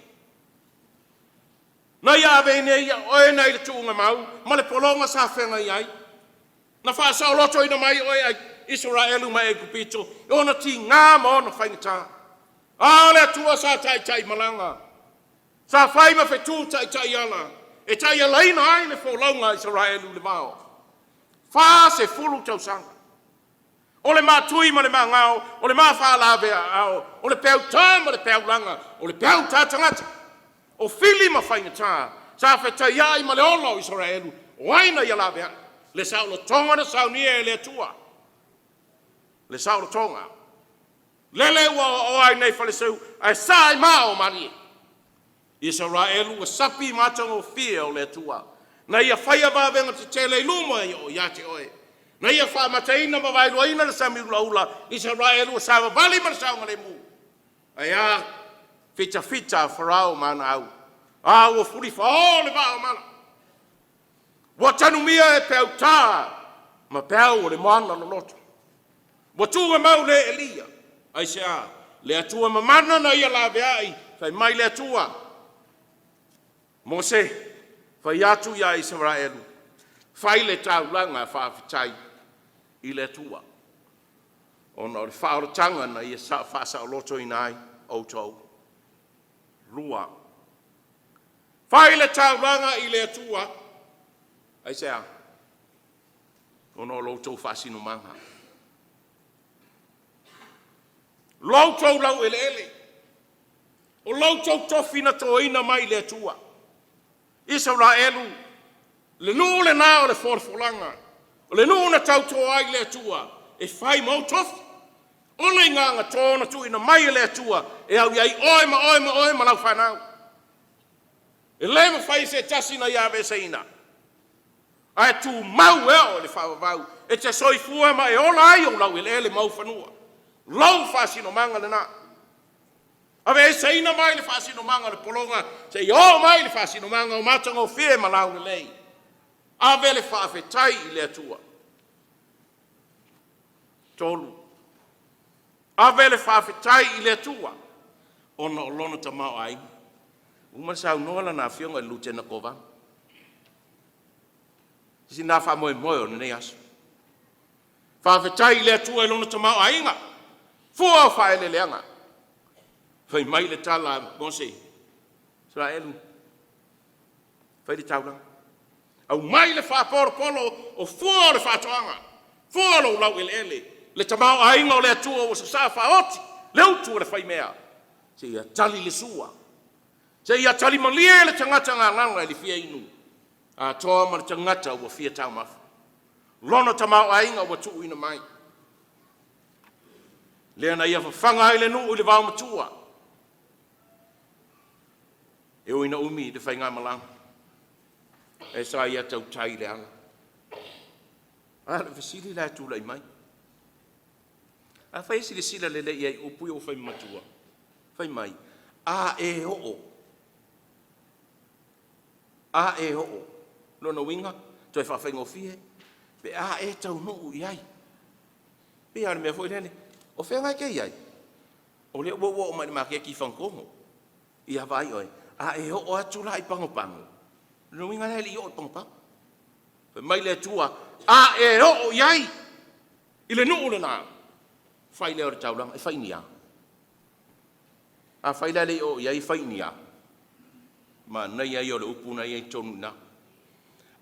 Na ia aveina ai oe mai le tuugamau ma le pologa sa feagai ai. Na faasaolotoina mai oe Isaraelu mai Aikupito i ona tiga ma ona faigata. A o le Atua sa taitaimalaga, sa fai ma fetu taitaiala e taialaina ai le folauga a Isaraelu i le vao. 40 tausaga. O le maatui ma le maagao, o le maa faalavea-aao, o le peau-ta ma le peau-laga, o le peau-ta tagata, o fili ma faigata, sa fetaiai ma le ola o Isaraelu, o ai na ia laveai? Le saolotoga na saunia e le Atua, le saolotoga. Lele ua oaoa ai nei Faleseu, ae saa i maa o Malie. Isaraelu ua sapi i matagofie o le Atua, na ia faia vavega tetele i luma ia te oe, na ia faamataina ma vaeluaina le sami ulaula. Isaraelu ua savavali ma le saogalemu. Ae a fitafita a Farao ma ana au, a ua fulifao le vaa o mala. Ua tanumia e peau-ta ma peau o le moana loloto. Ua tuugamau le elia. Aisea? Le Atua mamana na ia laveai, fai mai le Atua, Mose, fai atu ia Isaraelu, fai le taulaga faafetai i le Atua, ona o le faaolataga na ia faasaolotoina ai outou. Lua, fai le taulaga i le Atua, aisea? Ona o lo outou faasinomaga, lo outou laueleele, o lo outou tofi na toina mai le Atua. Isaraelu, le nuu lena o le folafolaga, o le nuu na tauto ai le Atua e fai ma ou tofi. O le igaga na tuuina mai e le Atua e au i ai oe ma oe ma oe ma lau fanau. E le mafai e se tasi na ia aveeseina, ae tumau e oo i le faavavau, e te soifua ma e ola ai ou laueleele ma ou fanua. Lou faasinomaga lena. Aveeseina mai le faasinomaga o le pologa seia oo mai le faasinomaga o matagofie ma laulelei. Ave le faafetai i le Atua. Tolu, ave le faafetai i le Atua ona o lona tamaoaiga. Ua uma ona saunoa lana Afioga i le Lutena Kovana, sina faamoemoe o lenei aso. Faafetai i le Atua i lona tamaoaiga, fua o faaeleeleaga. Fai mai le tala a Mose, Isaraelu, fai le taulaga, aumai le faapolopolo o fua o le faatoaga, fua o lou laueleele, le tamaoaiga o le Atua ua sasaa faaoti le utu a le faimea, seia tali le sua, seia tali malie le tagata gagana i le fia inu, atoa ma le tagata ua fia taumafa. Lona tamaoaiga ua tuuina mai, lea na ia fafaga ai le nuu i le vaomatua. E ui ina umi le faigamalaga, ae sa ia tautai i le ala. A o le fesili la e tulai mai, afai e silasila lelei i ai i upu ia ua fai ma matua, fai mai, a e oo, a e oo, lona uiga, toe faafaigofie, pe a e taunuu i ai. Pei lava o le mea foi lele, o fea la e te i ai? O lea ua ou oo mai i le maketi i Fagatogo. Ia vaai oe, a e oo atu la i Pagopago, o lona uiga la e le i oo i Pagopago. Fai mai le Atua, a e oo i ai i le nuu lena, fai lea o le taulaga. E fai i ni a? Afai la e le i oo i ai, e fai i ni a? Manaia ia o le upu na i ai totonu i ina.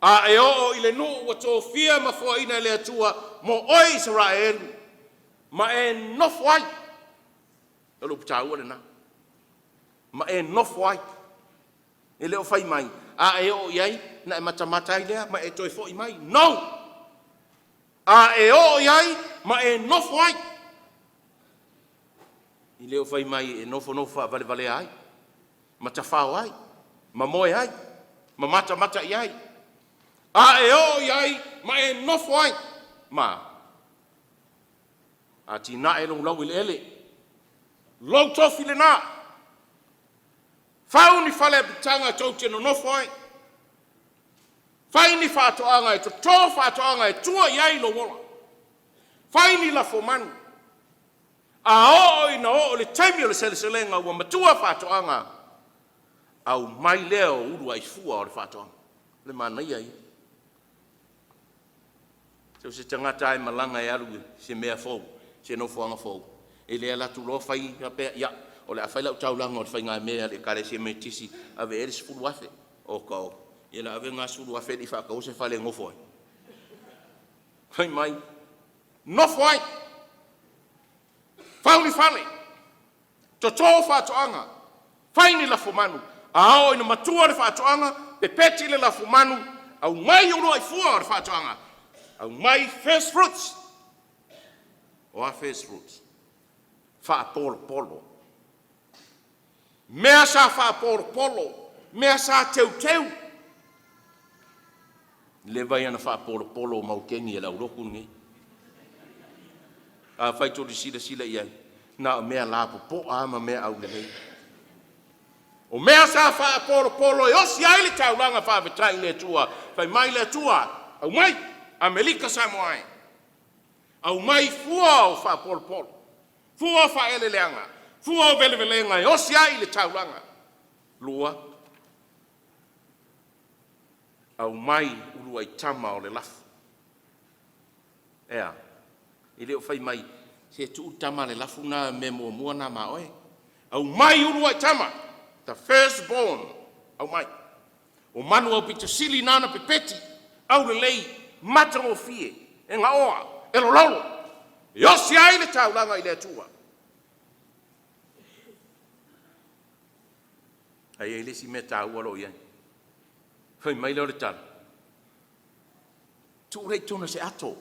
A e oo i le nuu ua tofia ma foaina e le Atua mo oe Isaraelu, ma e nofo ai, o le upu taua lena, ma e nofo ai. E le o fai mai, a e oo i ai, na e matamata ai lea ma e toe foi mai. No! A e oo i ai ma e nofo ai. E le o fai mai e nofonofo faavalevalea ai, ma tafao ai, ma moe ai, ma matamata i ai. A e oo i ai ma e nofo ai, ma atinae lou laueleele, lou tofi lena, fau ni fale apitaga tou te nonofo ai. Fai ni faatoaga e toto faatoaga e tua i ai lou ola. Fai ni lafomanu. A oo ina oo i le taimi o le seleselega ua matua faatoaga, aumai lea o uluai fua o le faatoaga. O le manaia ia. So o se tagata lava e malaga e alu i se mea fou, se nofoaga fou, e le alu atu loa fai faapea, ia, o le a fai lau taulaga o le faigamea a le Ekalesia Metotisi, ave i ai le $10,000. Oka oka. Ia o le a ave lena $10,000 e le i faataua se fale e nofo ai. Fai mai, nofo ai, fau ni fale, toto faatoaga, fai ni lafomanu, a oo ina matua le faatoaga, pepeti le lafomanu, aumai uluai fua o le faatoaga, aumai first fruits. O a first fruits? Faapolopolo. Mea sa faapolopolo, mea sa teuteu. Leva ia ona faapolopolo maukeni e le aulotu lenei. Afai tou te silasila i ai, na o mea lapopoa lava ma mea aulelei. O mea sa faapolopolo e osi ai le taulaga faafetai i le Atua, fai mai le Atua, aumai, Amerika Samoa e, aumai fua o faapolopolo, fua o faaeleeleaga, fua o velevelega e osi ai le taulaga. Lua, aumai uluai tama o le lafo. E a? E le o fai mai, se tuu le tama a le lafo lena mea muamua lena ma oe. Aumai uluai tama, the first born, aumai. O manu aupito sili na na pepeti, aulelei, matagofie, e gaoa, e lololo, e osi ai le taulaga i le Atua. Ae i ai le isi mea taua o lo o i ai. Fai mai lea o le tala, tuu lea i totonu o se ato,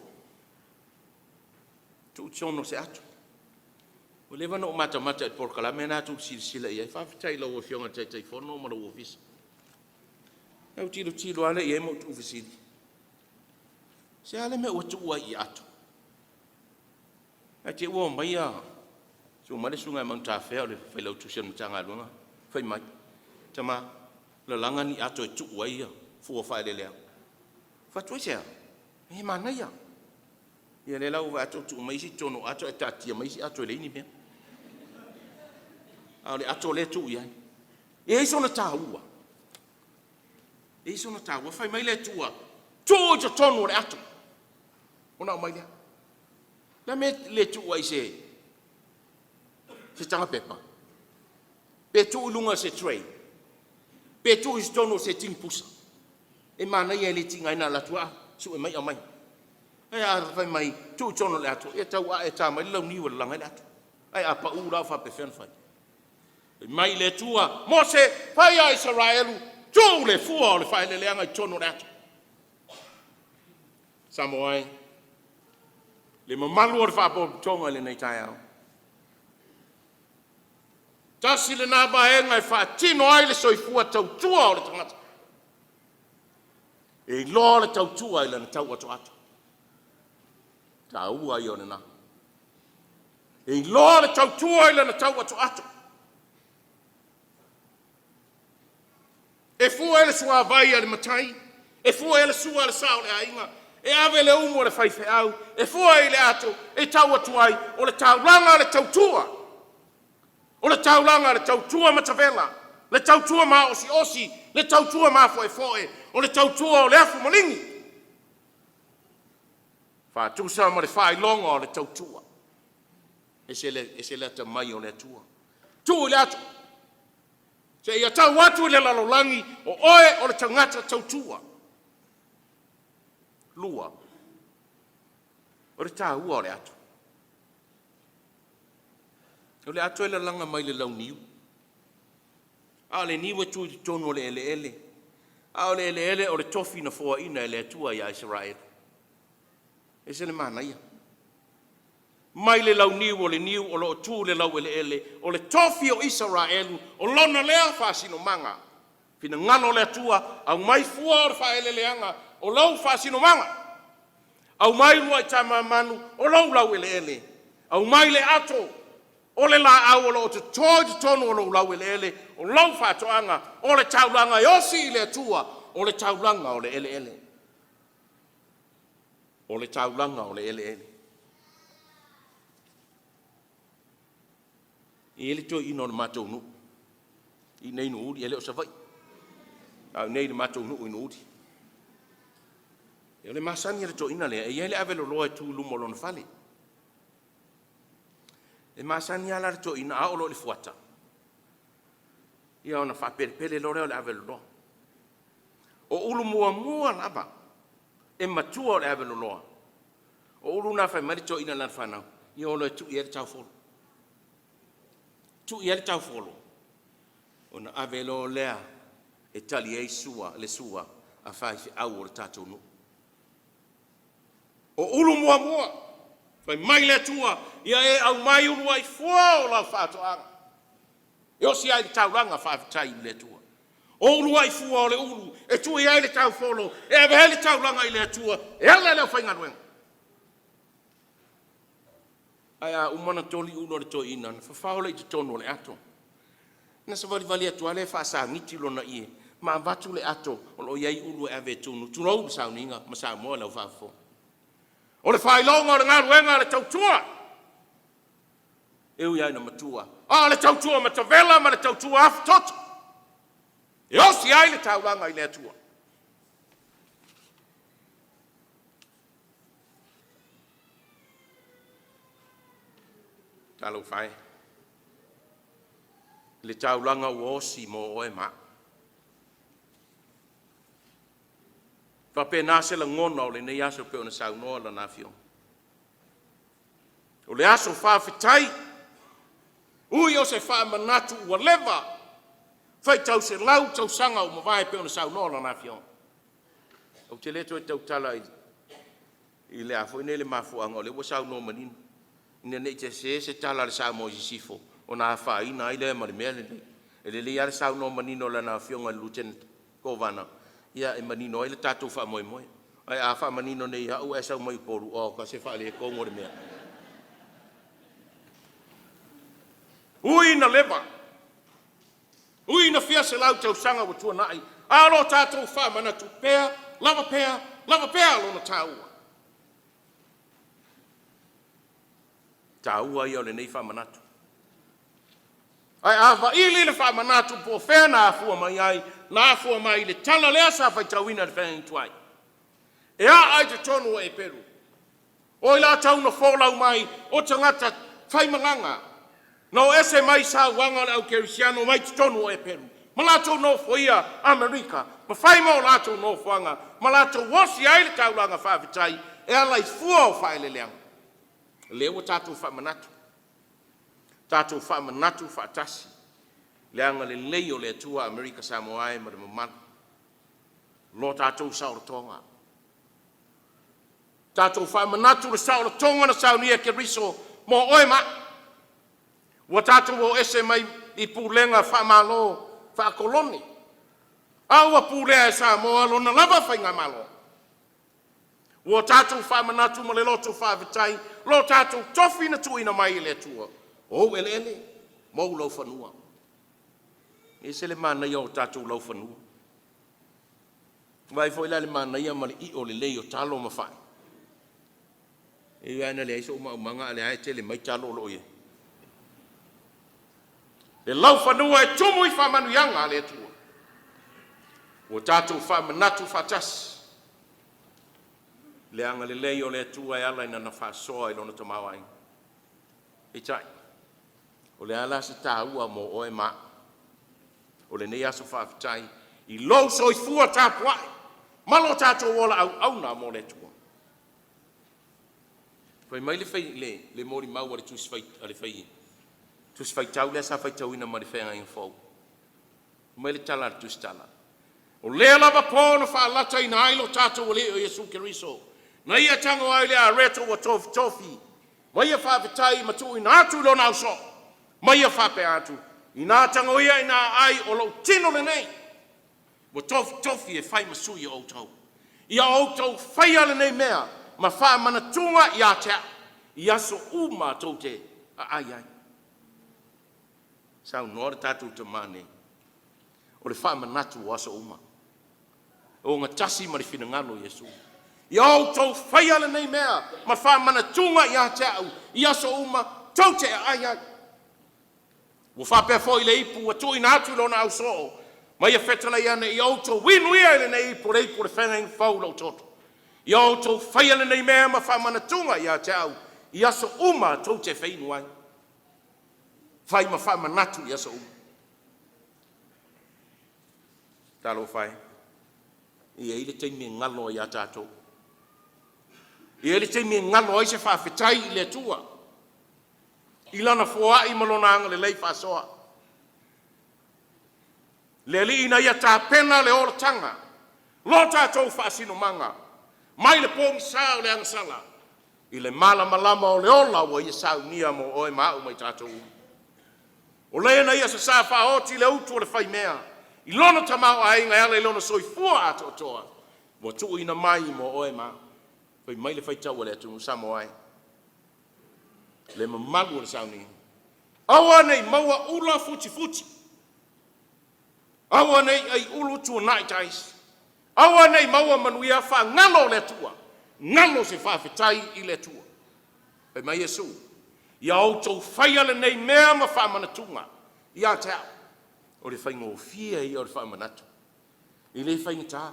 tuu i totonu o se ato. Ua leva ona ou matamata i le polokalame lena tou te silasila i ai. Faafetai i lau Afioga i le Taitaifono ma lou ofisa. Ona ou tilotilo lava lea i ai ma ou tuufesili, se a le mea ua tuu ai i ato? Ae te i ua omai susu mai le Susuga ia Manu Tafea o le Failautusi o le Matagaluega fai mai, “Tama, lalaga ni ato e tuu ai fua o faaeleeleaga.” Ou fai atu, aisea? E manaia. Ia lea la ua ou vaai atu ua tuu mai isi i totonu o ato ae taatia mai isi ato e leai ni mea. A o le ato lea e tuu i ai. E i ai sona taua. E i ai sona taua. Fai mai le Atua, tuu i totonu o le ato ona aumai lea. O le a le mea e le tuu ai i se taga pepa? Pe tuu i luga o se tray? Pe tuu i totonu o se tini pusa? E manaia e le tigaina ona alu atu, a, sue mai aumai. Ae a fai mai tuu i totonu o le ato, ia tau ae e ta mai le launiu e lalaga ai le ato. Ae a pau la, o faapefea ona fai? Fai mai le Atua, Mose, fai ia Isaraelu, tuu le fua o le faaeleeleaga i totonu o le ato. Samoa e, le mamalu o le Faalapotopotoga i lenei taeao, tasi lena vaega e faatino ai le soifua tautua o le tagata, e iloa le tautua i lana tau atoato. O le taua ia o lena. E iloa le tautua i lana tau atoato. E fue le suavai a le matai, e fue le sua a le sao o le aiga, e ave le umu a le faifeau, e fua i le ato e tau atu ai, o le taulaga o le tautua. O le taulaga o le tautua matavela, le tautua maosiosi, le tautua mafoefoe, o le tautua o le afu maligi. Faatusa ma le faailoga o le tautua. E ese le atamai o le Atua. Tuu i le ato, seia tau atu i le lalolagi, o oe o le tagata tautua. Lua, o le taua o le ato. O le ato e lalaga mai le launiu, a o le niu e tu i totonu o le eleele, a o le eleele o le tofi na foaina e le Atua ia Isaraelu. E ese le manaia. Mai le launiu o le niu o lo o tu i le laueleele o le tofi o Isaraelu, o lona lea faasinomaga. Finagalo le Atua, aumai fua o le faaeleeleaga o lou faasinomaga, aumai uluai tamamanu o lou laueleele, aumai le ato o le laau o lo o toto i totonu o lou laueleele, o lau faatoaga, o le taulaga e osi i le Atua, o le taulaga o le eleele. O le taulaga o le eleele. E i ai le toeaina o le matou nuu i inei i Nuuuli, e le o Savaii, a o inei i le matou nuu i Nuuuli. O le masani a le toeaina lea, e i ai le aveloloa e tu i luma o lona fale. E masani lava la le toeaina a oo loa i le fuata, ia ona faapelepele loa lea o le aveloloa. O ulu muamua lava e matua o le aveloloa, o ulu na fai mai le toeaina i lana fanau, ia o loa e tui ai le taufolo. Tui ai le taufolo, ona ave loa lea e tali ai sua, le sua a faifeau o le tatou nuu. O ulu muamua, fai mai le Atua, ia e aumai uluai fua o lau faatoaga e osi ai le taulaga faafetai i le Atua. O uluai fua o le ulu e tui ai le taufolo e ave ai le taulaga i le Atua e ala i le aufaigaluega. Ae a uma ona toli ulu a le toeaina, ona fafao lea i totonu o le ato. Ona savalivali atu lava lea e faasagiti lona ie ma avatu le ato o lo o i ai ulu e ave e tunu, tulou le sauniga ma Samoa i lau faafofoga. O le faailoga o le galuega a le tautua, e ui lava ina matua, a o le tautua matavela ma le tautua afutoto e osi ai le taulaga i le Atua. Talofa e, i le taulaga ua osi mo oe ma a'u. E faapena se lagona o lenei aso e pei ona saunoa Lana Afioga. O le aso faafetai, ui o se faamanatu ua leva, faitau selau tausaga ua mavae e pei ona saunoa Lana Afioga. Ou te le toe tautala i le a foi nei le mafuaaga o lea ua saunoa manino, ina ne i te se se tala a le Samoa i Sisifo ona afaina ai lea ma le mea lenei. E lelei lava le saunoa manino o Lana Afioga i le Lutena Kovana e manino ai le tatou faamoemoe. Ae a faamanino nei e a'u ae sau mai Upolu, oka se faaletonu o le mea. Ui ina leva, ui ina fia selau tausaga ua tuanai, a o lo o tatou faamanatu pea lava pea, lava pea lona taua. Taua ia o lenei faamanatu. Ae a vaili le faamanatu po o fea na afua mai ai, na afua mai i le tala lea sa faitauina e le feagaiga tuai, e aa i totonu o Eperu, o i latou na folau mai o tagata faimalaga, na o ese mai sauaga o le aukerisiano mai totonu o Eperu, ma latou nofoia Amerika, ma fai ma o latou nofoaga, ma latou osi ai le taulaga faafetai e ala i fua o faaeleeleaga. O lea ua tatou faamanatu, tatou faamanatu faatasi le agalelei o le Atua Amerika Samoa e ma le mamalu, lo tatou saolotoga. Tatou faamanatu le saolotoga na saunia e Keriso mo oe ma a'u. Ua tatou o ese mai i pulega faamalo faakolone, a ua pulea e Samoa lona lava faigamalo. Ua tatou faamanatu ma le loto faafetai lo tatou tofi na tuuina mai e le Atua, o ou eleele ma ou laufanua. E ese le manaia o tatou laufanua. Vaai foi la i le manaia ma le iʻo lelei o talo ma fai. E ui lava ina leai sou maumaga, a o lea lava e tele mai talo o lo o i ai. Le laufanua e tumu i faamanuiaga a le Atua, ua tatou faamanatu faatasi le agalelei o le Atua e ala i lana faasoa i lona tamaoaiga. Peitai, o le a la se taua mo oe ma a'u o lenei aso faafetai i lou soifua tapuai ma lo tatou ola auauna mo le Atua? Fai mai le, le, le molimau a le tusi, a le fai, tusi faitau lea sa faitauina mai le Feagaiga Fou. Fai mai le tala a le tusitala, o lea lava po na faalataina ai lo tatou Alii o Iesu Keriso, na ia tago ai i le areto ua tofitofi, ma ia faafetai ma tuuina atu i lona ausoo, ma ia faapea atu, ‘Ina tago ia ina aai o lou tino lenei, ua tofitofi e fai ma sui o outou. Ia outou faia lenei mea ma faamanatuga ia te a'u, i aso uma tou te aai ai.’ Saunoa le tatou Tama nei, o le faamanatu o aso uma, e ogatasi ma le finagalo o Iesu. Ia outou faia lenei mea ma faamanatuga ia te au i aso uma tou te aai ai. Ua faapea foi le ipu ua tuuina atu i lona ausoo, ma ia fetalai ane, ia outou inu ia i lenei ipu, o le ipu o le feagaiga fou i lou toto. Ia outou faia lenei mea ma faamanatuga ia te au i aso uma tou te feinu ai. Fai ma faamanatu i aso uma. Talofa e, e i ai le taimi e galo ai ia tatou. E i ai le taimi e galo ai se faafetai i le Atua i Lana foai ma Lona agalelei faasoa. Le Alii na Ia tapena le olataga, lo tatou faasinomaga, mai le pogisa o le agasala i le malamalama o le ola ua Ia saunia mo oe ma a'u ma i tatou uma. O Le na Ia sasaa faaoti le utu a le faimea i lona tamaoaiga e ala i Lona soifua atoatoa ua tuuina mai mo oe ma a'u. Fai mai le faitau a le atunuu, Samoa e, le mamalu o le sauniga, aua nei maua ula futifuti, aua nei aiulu tuanai taisi, aua nei maua manuia faagalo le Atua, galo se faafetai i le Atua. Fai mai Iesu, ia outou faia lenei mea ma faamanatuga ia te a'u. O le faigofie ia o le faamanatu, e le faigata.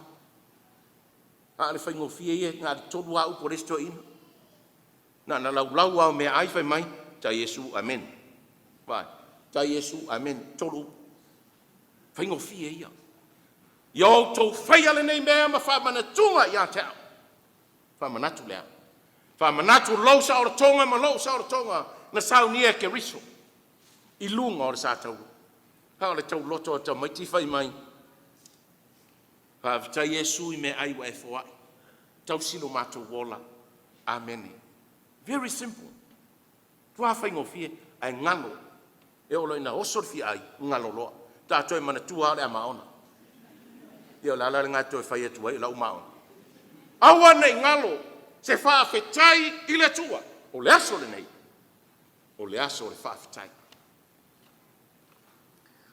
A o le faigofie ia na o le tolu lava upu a le isi toeaina. Na ona laulau lava o meaai fai mai, “Tai Iesu, amene.” Vaai, Tai Iesu, amene. Tolu upu. Faigofie ia. Ia outou faia lenei mea ma faamanatuga ia te a'u. Faamanatu le a? Faamanatu lou saolotoga ma lou saolotoga na saunia e Keriso i luga o le sa taula. A o le tauloto a tamaiti fai mai, “Faafetai Iesu i meaai ua e foai, tausi lo matou ola. Amene.” Very simple. Matua faigofie ae galo. E oo loa ina oso le fiai, galo loa. Faatoa toe manatua lava o le a maona. Ia o le ala lena e toe fai atu ai o lau maona. Aua ne i galo se faafetai i le Atua. O le aso lenei, o le aso o le faafetai.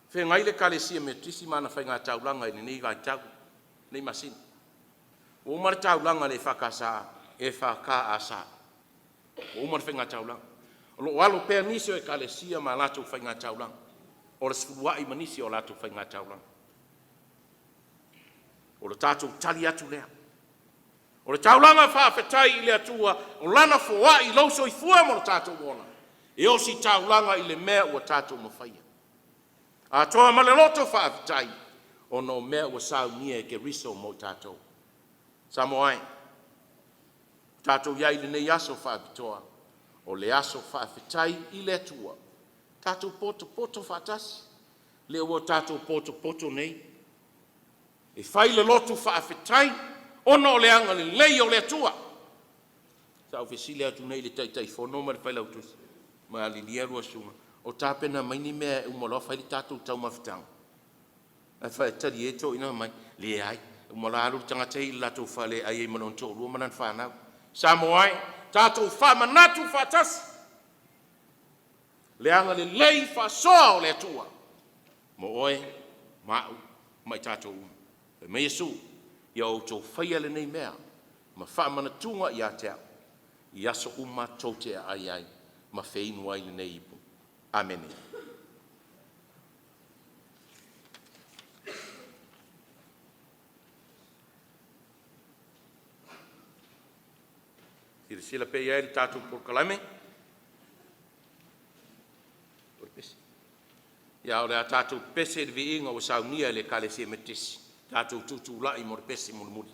Feagai le Ekalesia Metotisi ma ana faigataulaga i lenei vaitau, lenei masina. Ua uma le taulaga a le EFKS, EFKS, ua uma le faigataulaga. O lo o alo pea nisi o Ekalesia ma a latou faigataulaga, o le sefuluai ma nisi o a latou faigataulaga. O le tatou tali atu lea. O le taulaga faafetai i le Atua o Lana foai i lou soifua ma lo tatou ola, e ositaulaga i le mea ua tatou mafaia. Atoa ma le loto faafetai ona o mea ua saunia e Keriso mo i tatou. Samoa e, ua tatou i ai i lenei aso faapitoa, o le aso faafetai i le Atua, tatou potopoto faatasi, lea ua tatou potopoto nei e fai le lotu faafetai ona o le agalelei o le Atua. Sa ou fesili atu nei i le Taitaifono ma le Failautusi, malilie lua susuga, o tapena mai ni mea e uma loa fai le tatou taumafataga? Ae talie toeaiina fai mai, leai, uma loa alu le tagata ia i le latou fale e ai ai ma lona toalua ma lana fanau. Samoa e, tatou faamanatu faatasi le agalelei faasoa o le Atua mo oe ma a'u ma i tatou uma. Fai mai Iesu, ia outou faia lenei mea ma faamanatuga ia te a'u i aso uma tou te aai ai ma feinu ai lenei ipu. Amene. Silasila pea i ai i le tatou polokalame. Ia, o le a tatou pepese i le viiga ua saunia e le Ekalesia Metotisi. Tatou tutulai mo le pese mulimuli.